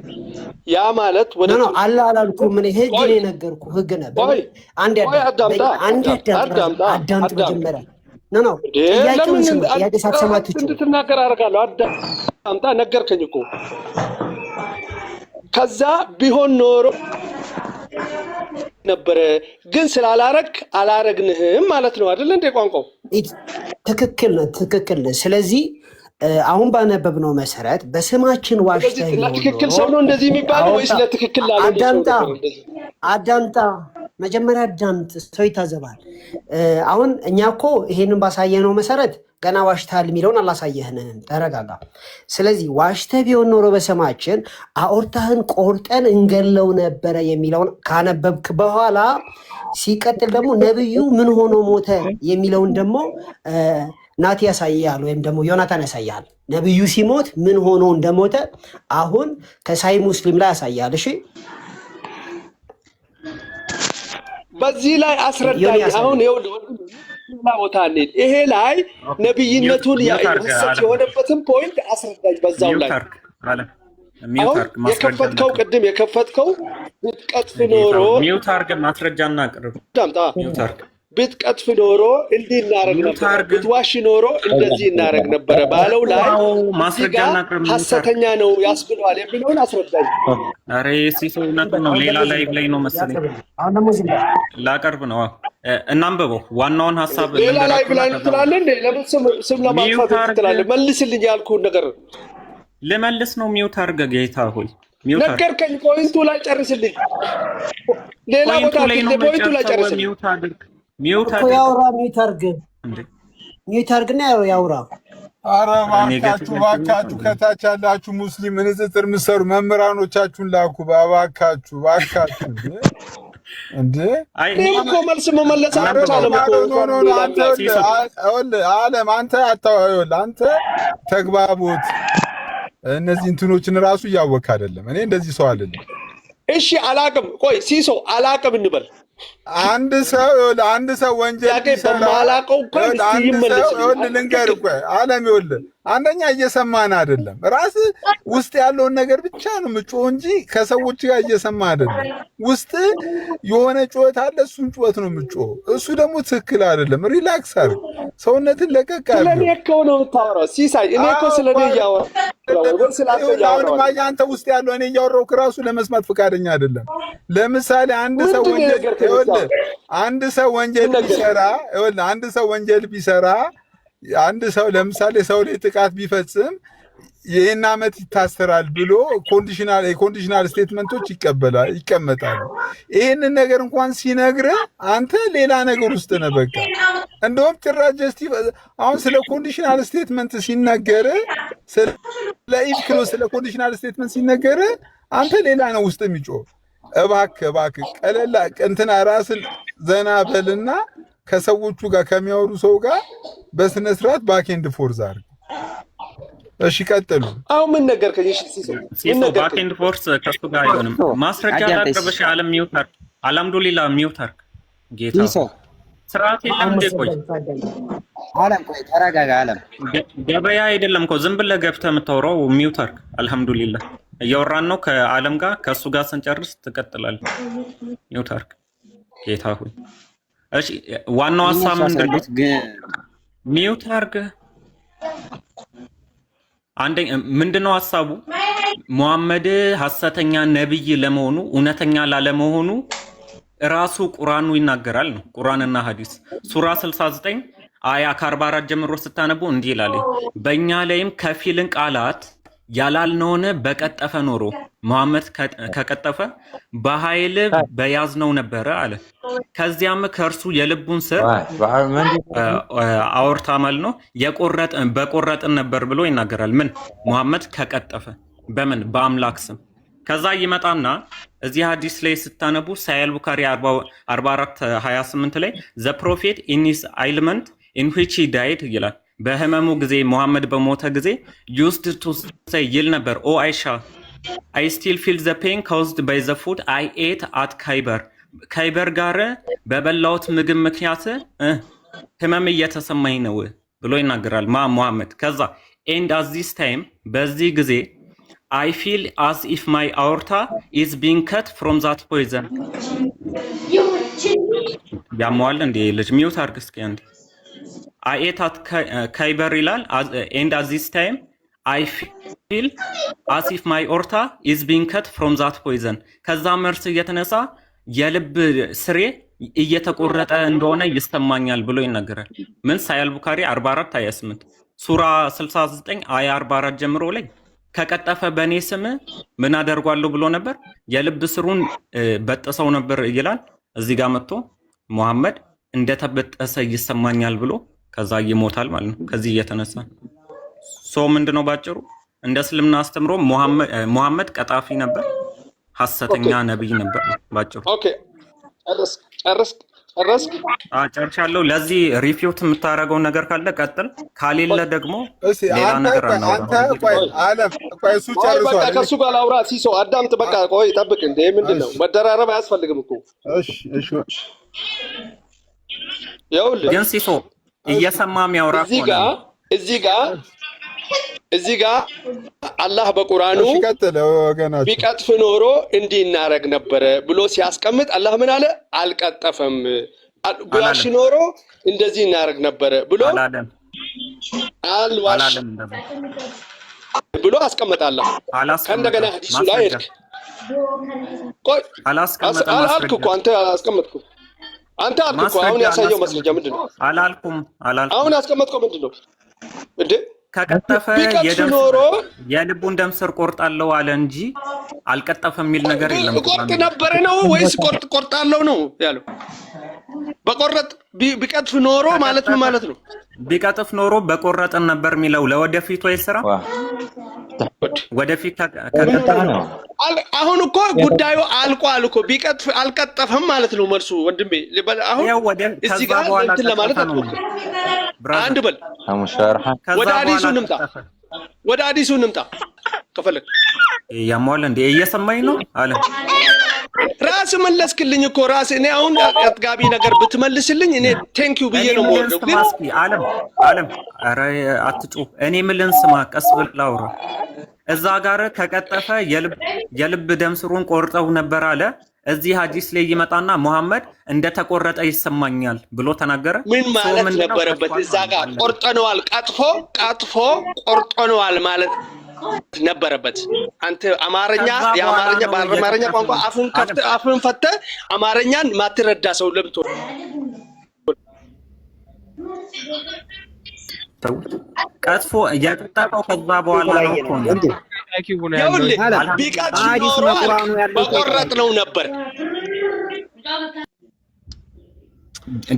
ያ ማለት ወደ No, no፣ አለ አላልኩም። እኔ ህግ ነው የነገርኩህ፣ ህግ ነበር። ቆይ አንድ ቆይ አዳምጥ፣ አዳምጣ አንድ አዳምጥ፣ አዳምጣ አዳምጥ አዳምጥ። መጀመሪያ። No, no፣ እንዴ ጥያቄውን ለምን ስማ። ጥያቄ ሳትሰማ አትጩህ። እንድትናገር አደርጋለሁ። አዳምጣ፣ ነገርከኝ እኮ። ከዛ ቢሆን ኖሮ ነበረ፣ ግን ስላላረግ አላረግንህም ማለት ነው አይደለ እንዴ ቋንቋው? ትክክል ነህ፣ ትክክል ነህ። ስለዚህ አሁን ባነበብነው መሰረት በስማችን ስለዚህ ዋሽተህ ቢሆን ለትክክል ኖሮ ሰው ነው እንደዚህ የሚባለው ወይስ አውርታ ለትክክል ላልሆነ ሰው አዳምጣ ነበር እንደዚህ? አዳምጣ፣ መጀመሪያ አዳምጥ። ሰው ይታዘባል። አሁን እኛ እኮ ይሄንን ባሳየነው መሰረት ገና ዋሽተሃል የሚለውን አላሳየህንም። ተረጋጋ። ስለዚህ ዋሽተህ ቢሆን ኖሮ በስማችን አኦርታህን ቆርጠን እንገለው ነበረ የሚለውን ካነበብክ በኋላ፣ ሲቀጥል ደግሞ ነብዩ ምን ሆኖ ሞተ የሚለውን ደግሞ ናቲ ያሳያል ወይም ደግሞ ዮናታን ያሳያል። ነብዩ ሲሞት ምን ሆኖ እንደሞተ አሁን ከሳሂህ ሙስሊም ላይ ያሳያል። እሺ። በዚህ ላይ ዮኒ አስረዳኝ። ያሳያል። አሁን ይኸውልህ ወንድሜ፣ ሌላ ቦታ እንሂድ። ይሄ ላይ ነብይነቱን Mute አድርግ ሐሰት አለም። የሆነበትን point አስረዳኝ በዛው Mute ላይ። አድርግ አለም። Mute አሁን አድርግ፣ ማስረጃ የከፈትከው እናቅርብ። ቅድም የከፈትከው ብትቀጥፍ ጌታ ኖሮ Mute አድርግ፣ ማስረጃ እናቅርብ። አዳምጣ። Mute አድርግ። ብትቀጥፍ ኖሮ እንዲህ እናረግ Mute ነበረ፣ አድርግ። ብትዋሽ ኖሮ እንደዚህ እናረግ ነበረ ባለው ላይ አዎ እዚህ ማስረጃ ጋር እናቅርብ። Mute አድርግ። ሐሰተኛ ነው ያስብለዋል የሚለውን አስረዳኝ። ኧረ ሲሶ እውነቱን ነው። አሁን ሌላ ደግሞ ዝም live በል ላይ ነው መሰለኝ ያቅርብልህ። አሁን ደግሞ ዝም በል። ላቀርብ ነው። አዎ። እናንብበው። ዋናውን ሀሳብ ሌላ ላይ ልንገራችሁና ብላ ከዛ ትላለህ እንዴ? ለምን ስም Mute ለማጥፋት እንትን አድርግ። ትላለህ? መልስልኝ ያልኩህን ነገር። ልመልስ ነው። Mute አድርግ ጌታ ሆይ mute አድርግ። ነገርከኝ። Point ኡ ላይ ጨርስልኝ። ሌላ Point ኡ ቦታ ላይ ነው አትሂድ። Point ኡ ላይ መጨርሰው። ጨርስልኝ። Mute አድርግ። Mute እኮ አድርግ ያውራ፣ mute አድርግ፣ እንዴ። Mute አድርግና ያውራ። አረ ኧረ እኔ እባካችሁ ገትኛችሁ እባካችሁ ከታች ያላችሁ ሙስሊም ንጽጽር የምትሰሩ መምህራኖቻችሁን ላኩ። እባካችሁ እባካችሁ እንዴ እንዴ! አይ እኔም እኮ መልስ መመለስ ኧረ አልቻለም እኮ No, no, እንኳን no, ሌላ አንተ ምላሽ። ሲሶ ይኸውልህ አለም፣ አንተ ይኸውልህ አንተ ተግባቦት እነዚህ እንትኖችን ራሱ እያወቅህ አይደለም። እኔ እንደዚህ ሰው አይደለም። እሺ አላቅም። ቆይ ሲሶ አላቅም እንበል። አንድ ሰው ይኸውልህ አንድ ሰው ወንጀል ጥያቄ ቢሰራ በማላቀው እንኳን ይኸውልህ እስቲ አንድ ሰው ይመለስልኝ። ይኸውልህ ልንገርህ፣ ቆይ አለም፣ ይኸውልህ አንደኛ እየሰማን አይደለም። ራስህ ውስጥ ያለውን ነገር ብቻ ነው የምጮህ እንጂ ከሰዎች ጋር እየሰማ አይደለም። ውስጥ የሆነ ጩኸት አለ፣ እሱን ጩኸት ነው የምጮህ። እሱ ደግሞ ትክክል አይደለም። Relax አድርግ፣ ሰውነትን ለቀቅ ስለ እኔ አድርገው። እኮ ነው የምታወራው ሲሳይ። እኔ እኮ ስለ እኔ እያወራሁ ወይ ስለ አንተ ይኸውልህ እያወራሁ አሁንማ አይደለም። አንተ ውስጥ ያለው እኔ እያወራሁ እራሱ ለመስማት ፈቃደኛ አይደለም። ለምሳሌ አንድ ሰው ምንድን ነው ወንጀል የነገርከኝ? ይኸውልህ እስካሁን አንድ ሰው ወንጀል ምን ነገርከኝ? ቢሰራ፣ ይኸውልህ አንድ ሰው ወንጀል ቢሰራ፣ አንድ ሰው ለምሳሌ ሰው ላይ ጥቃት ቢፈጽም ይህን ዓመት ይታሰራል ብሎ የ conditional statement ኦች ይቀበላል ይቀመጣሉ። ይህንን ነገር እንኳን ሲነግርህ አንተ ሌላ ነገር ውስጥ ነህ። በቃ እንደውም ጭራሽ አሁን ስለ conditional statement ሲነገር፣ ስለ if clause፣ ስለ conditional statement ሲነገር አንተ ሌላ ነው ውስጥ የሚጮህ። እባክህ እባክህ ቀለላ እንትና ራስን ዘና በልና ከሰዎቹ ጋር ከሚያወሩ ሰው ጋር በስነ ስርዓት back and forth አድርግ። እሺ ቀጥሉ። አሁን ምን ነገርከኝ? እሺ ሲሶ ምን ሲሶ back ነገርከኝ? And forth ከሱ ጋር አይሆንም። ማስረጃ አዳምጠኝ። ላቅርብሽ። አለም mute አድርግ። አልሐምዱሊላህ mute አድርግ። ጌታ ሲሶ ሆይ ስርዓት የለም እንዴ? ቆይ አለም ቆይ ተረጋጋ። አለም ገበያ አይደለም እኮ ዝም ብለህ ገብተህ የምታወራው። Mute አድርግ። አልሐምዱሊላህ እያወራን ነው ከአለም ጋር። ከእሱ ጋር ስንጨርስ ትቀጥላለህ። Mute አድርግ። ጌታ ሆይ። እሺ ዋናው እነሱ ሀሳብ ምንድን ነው? አስረዱት ግን Mute አድርገህ። አንደኛ ምንድነው ሀሳቡ? ሙሐመድ ሐሰተኛ ነብይ ለመሆኑ፣ እውነተኛ ላለመሆኑ ራሱ ቁርአኑ ይናገራል ነው። ቁርአንና ሐዲስ ሱራ 69 አያ ከ44 ጀምሮ ስታነቡ እንዲህ ይላል። በእኛ ላይም ከፊልን ቃላት ያላልነውን በቀጠፈ ኖሮ፣ መሐመድ ከቀጠፈ በኃይል በያዝነው ነበረ አለ። ከዚያም ከእርሱ የልቡን ስር aorta ማለት ነው በቆረጥን ነበር ብሎ ይናገራል። ምን? ሙሐመድ ከቀጠፈ በምን? በአምላክ ስም። ከዛ ይመጣና እዚህ ሀዲስ ላይ ስታነቡ ሳሂህ አል ቡካሪ 44 28 ላይ "The prophet in his ailment in which he died" ይላል። በህመሙ ጊዜ፣ ሙሐመድ በሞተ ጊዜ used to say ይል ነበር፣ "Oh አይሻ, I still feel the pain caused by the food I ate at ካይበር። ካይበር ጋር በበላሁት ምግብ ምክንያት ህመም እየተሰማኝ ነው" ብሎ ይናገራል። ማ? ሙሐመድ። ከዛ "And at this time" በዚህ ጊዜ "I feel as if my aorta is being cut from that poison።" ያመዋል እንዴ ልጅ? Mute አድርግ እስኪ አንዴ። "I ate at ካይበር" ይላል። "And at this time I feel as if my aorta is being cut from that poison።" ከዛ መርዝ እየተነሳ የልብ ስሬ እየተቆረጠ እንደሆነ ይሰማኛል ብሎ ይናገራል። ምን? ሳሂህ አል ቡካሪ 44 28። ሱራ 69 አያ 44 ጀምሮ ላይ ከቀጠፈ በእኔ ስም ምን አደርጓለሁ ብሎ ነበር? የልብ ስሩን በጥሰው ነበር ይላል። እዚህ ጋር መጥቶ ሙሐመድ እንደተበጠሰ ይሰማኛል ብሎ ከዛ ይሞታል ማለት ነው። ከዚህ እየተነሳ so ምንድነው ባጭሩ እንደ እስልምና አስተምሮ ሙሐመድ ቀጣፊ ነበር፣ ሐሰተኛ ነብይ ነበር ባጭሩ። Okay፣ ጨረስክ? ጨረስክ? ጨረስክ? ጨርሻለሁ። ለዚህ refute የምታደርገው ነገር ካለ ቀጥል፣ ካሌለ ደግሞ እስኪ ሌላ አንተ ነገር ቆይ አንተ አናወራም። ቆይ አለም ቆይ እሱ ቆይ በቃ ጨርሷል። እኔ ከእሱ ጋር ላውራ። ሲሶ አዳምጥ። በቃ ቆይ ጠብቅ። እንዴ ምንድን ነው? እሺ። መደራረብ አያስፈልግም እኮ። እሺ። ይኸውልህ ግን ሲሶ እየሰማ የሚያወራ እዚህ ከሆነ ጋ ነው። እዚህ ጋ አላህ በቁርአኑ እሺ ቀጥል ወገናቸው። ቢቀጥፍ ኖሮ እንዲህ እናረግ ነበረ ብሎ ሲያስቀምጥ አላህ ምን አለ? አልቀጠፈም። ቢዋሽ አላለም። ኖሮ እንደዚህ እናረግ ነበረ ብሎ አላለም። አልዋሽ አላለም እንደዛ። ብሎ አስቀመጠ አላህ። ከእንደገና አላስቀመጠም። ሐዲሱ ላይ ማስረጃ ሄድክ። ቆይ አላስቀመጠም። አልክ ማስረጃ። እኮ አንተ፣ አስቀመጥኩ አንተ አልክ እኮ። አሁን ማስረጃ ያሳየው ማስረጃ አላስቀመጠም። ምንድን ነው? አላልኩም አላልኩም። አሁን ያስቀመጥከው ምንድን ነው እንዴ? ከቀጠፈ ቢቀጥፍ የደም ኖሮ የልቡን ደም ስር ቆርጣለሁ አለ እንጂ አልቀጠፈም የሚል ነገር የለም ቆርጥ ቁርአን ላይ። ነበረ ነው ወይስ ቆርጣለሁ ነው ያለው? በቆረጥ ቢቀጥፍ ኖሮ ማለት ምን ማለት ነው? ቢቀጥፍ ኖሮ በቆረጥን ነበር የሚለው ለወደፊቱ የስራ ወደፊት ከቀጠፈ አሁን እኮ ጉዳዩ አልቋል እኮ። ቢቀጥፍ አልቀጠፈም ማለት ነው መልሱ ወንድሜ። አሁን ያው ወደ እዚህ ከዛ ጋር በኋላ እንትን ለማለት ቀጠፈ ነው አትሞክር። Brother። አንድ በል ከዛ ወደ ሀዲሱ በኋላ እንምጣ። ቀጠፈ። ወደ ሀዲሱ እንምጣ ከፈለግ። ያሟል እንዴ? እየሰማኝ ነው አለ። ራስ መለስክልኝ እኮ ራስ። እኔ አሁን አጥጋቢ ነገር ብትመልስልኝ እኔ thank you ብዬ እኔ ነው ምልህን የምወርደው። ስማ ግን እስኪ አለም አለም፣ ኧረ አትጩህ። እኔ ምልህን ስማ፣ ቀስ ብለህ አውራ። እዛ ጋር ከቀጠፈ የልብ ደም ስሩን ቆርጠው ነበር አለ። እዚህ ሀዲስ ላይ ይመጣና ሙሐመድ እንደተቆረጠ ይሰማኛል ብሎ ተናገረ። ምን So ማለት ምንድነው? ነበረበት? ቀጥፏል እዛ ማለት ጋር አለበት። ቆርጠነዋል፣ ቀጥፎ ቀጥፎ ቆርጠነዋል ማለት ነበረበት። አንተ አማርኛ ከዛ በኋላ የአማርኛ ነው በአማርኛ እየቀጠፈ ቋንቋ ነው። አፍን አለም ከፍተህ አፍን ፈተህ አማርኛን ማትረዳ ሰው ለምቶ ተውት። ቀጥፎ የቀጠፈው ከዛ በኋላ ነው እኮ ነው። ይኸውልህ ቢቀጥፍ ኖሮ አልክ በቆረጥ ነው ነበር።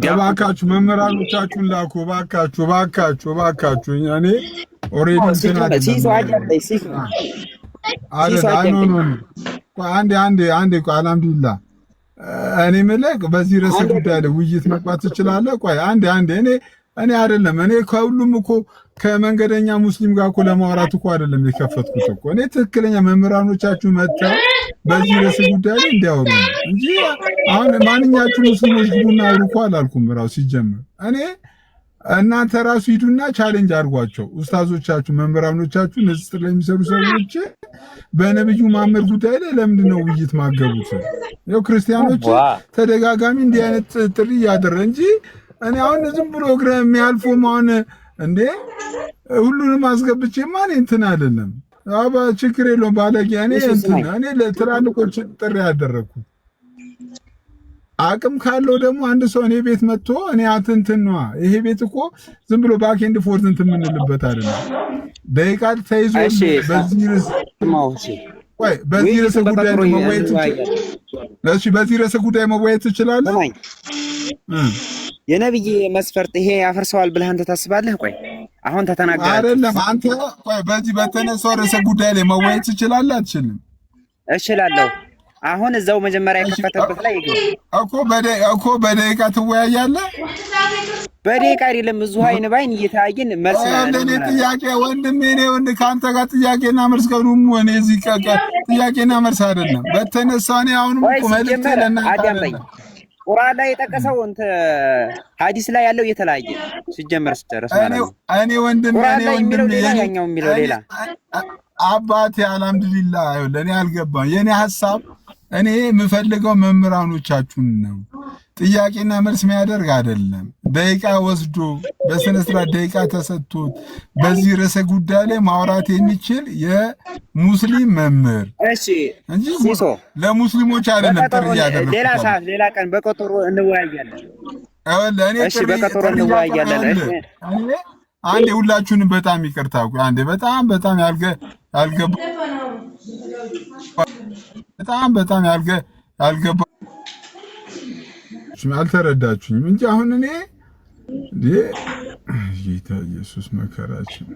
እባካችሁ መምህራኖቻችሁን ላኩ። እባካችሁ እባካችሁ እባካችሁ። እኔ already እንትን ሲሶ አይደለም አዳምጠኝ፣ ሲሶ አይደል? ሲሶ አይ no አዳምጠኝ። No no፣ ቆይ አንዴ አንዴ አንዴ፣ ቆይ አልሐምዱሊላህ። እኔ የምልህ በዚህ ርዕሰ ጉዳይ ላይ ውይይት መግባት ትችላለህ? ቆይ አንዴ አንዴ፣ እኔ አይደለም፣ እኔ ከሁሉም እኮ ከመንገደኛ ሙስሊም ጋር እኮ ለማውራት እኮ አይደለም የከፈትኩት እኮ። እኔ ትክክለኛ መምህራኖቻችሁ መጥተው በዚህ ርዕሰ ጉዳይ ላይ እንዲያወሩ ነው እንጂ አሁን ማንኛችሁ ሙስሊሞች ግቡና አውሩ እኮ አላልኩም። ራሱ ሲጀምር እኔ እናንተ ራሱ ሂዱና challenge አድርጓቸው። ኡስታዞቻችሁ፣ መምህራኖቻችሁ፣ ንጽጽር ላይ የሚሰሩ ሰዎች በነብዩ መሐመድ ጉዳይ ላይ ለምንድን ነው ውይይት ማገቡት? ያው ክርስቲያኖች ተደጋጋሚ እንዲህ አይነት ጥሪ እያደረ እንጂ እኔ አሁን ዝም ብሎ እግረ የሚያልፉም አሁን እንዴ ሁሉንም አስገብቼማ እኔ እንትን አይደለም። አባ ችግር የለውም ባለጌ። እኔ እንትን እኔ ለትላልቆች ጥሪ ያደረግኩት አቅም ካለው ደግሞ አንድ ሰው እኔ ቤት መጥቶ እኔ እንትን ነዋ። ይሄ ቤት እኮ ዝም ብሎ back and forth እንትን የምንልበት አይደለም። ደቂቃ ተይዞ በዚህ ርዕስ ቆይ፣ በዚህ ርዕሰ ጉዳይ መወያየት፣ እሺ፣ በዚህ ርዕሰ ጉዳይ መወያየት ትችላለህ። የነብይ መስፈርት ይሄ ያፈርሰዋል ብለህ አንተ ታስባለህ? ቆይ አሁን ተተናገራችሁ አይደለም አንተ፣ ቆይ በዚህ በተነሳው ርዕሰ ጉዳይ ላይ መወያየት ትችላለህ አትችልም? እችላለሁ። አሁን እዛው መጀመሪያ የከፈተበት ላይ ይግባ። እኮ በደቂቃ ትወያያለህ። በደቂቃ አይደለም፣ እዚሁ አይን ባይን እየተያየን መልስ ለእኔ ጥያቄ ወንድሜ፣ እኔ ወንድ ከአንተ ጋር ጥያቄና መልስ ከኑም እኔ እዚህ ጥያቄና መልስ አይደለም በተነሳ እኔ አሁንም እኮ መልዕክቴ ለእናንተ አዳምጠኝ። ቁርአን ላይ የጠቀሰው እንትን ሐዲስ ላይ ያለው የተለያየ ሲጀመር ሲጨረስ ማለት ነው። እኔ ወንድሜ ቁርአን እኔ ላይ የሚለው ወንድሜ ሌላ፣ ያኛው የሚለው ሌላ። አባቴ አልሐምዱሊላህ፣ ለእኔ አልገባም። የእኔ ሀሳብ እኔ የምፈልገው መምህራኖቻችሁን ነው። ጥያቄና መልስ የሚያደርግ አይደለም። ደቂቃ ወስዶ በስነ ስርዓት ደቂቃ ተሰጥቶት በዚህ ርዕሰ ጉዳይ ላይ ማውራት የሚችል የሙስሊም መምህር እሺ እንጂ ሲሶ ለሙስሊሞች አይደለም ጥሪ በቀጠሮ እያደረኩት ሌላ ያለው። ሰዓት ሌላ ቀን በቀጠሮ እንወያያለን። እኔ እሺ ጥሪ በቀጠሮ ጥሪ እንወያያለን። እያቀረብኩ እኔ አንዴ ሁላችሁንም በጣም ይቅርታ፣ ቆይ አንዴ በጣም በጣም ያልገባ በጣም በጣም ያልገባ አልተረዳችሁኝም እንጂ አሁን እኔ እንዴ ጌታ ኢየሱስ መከራችን።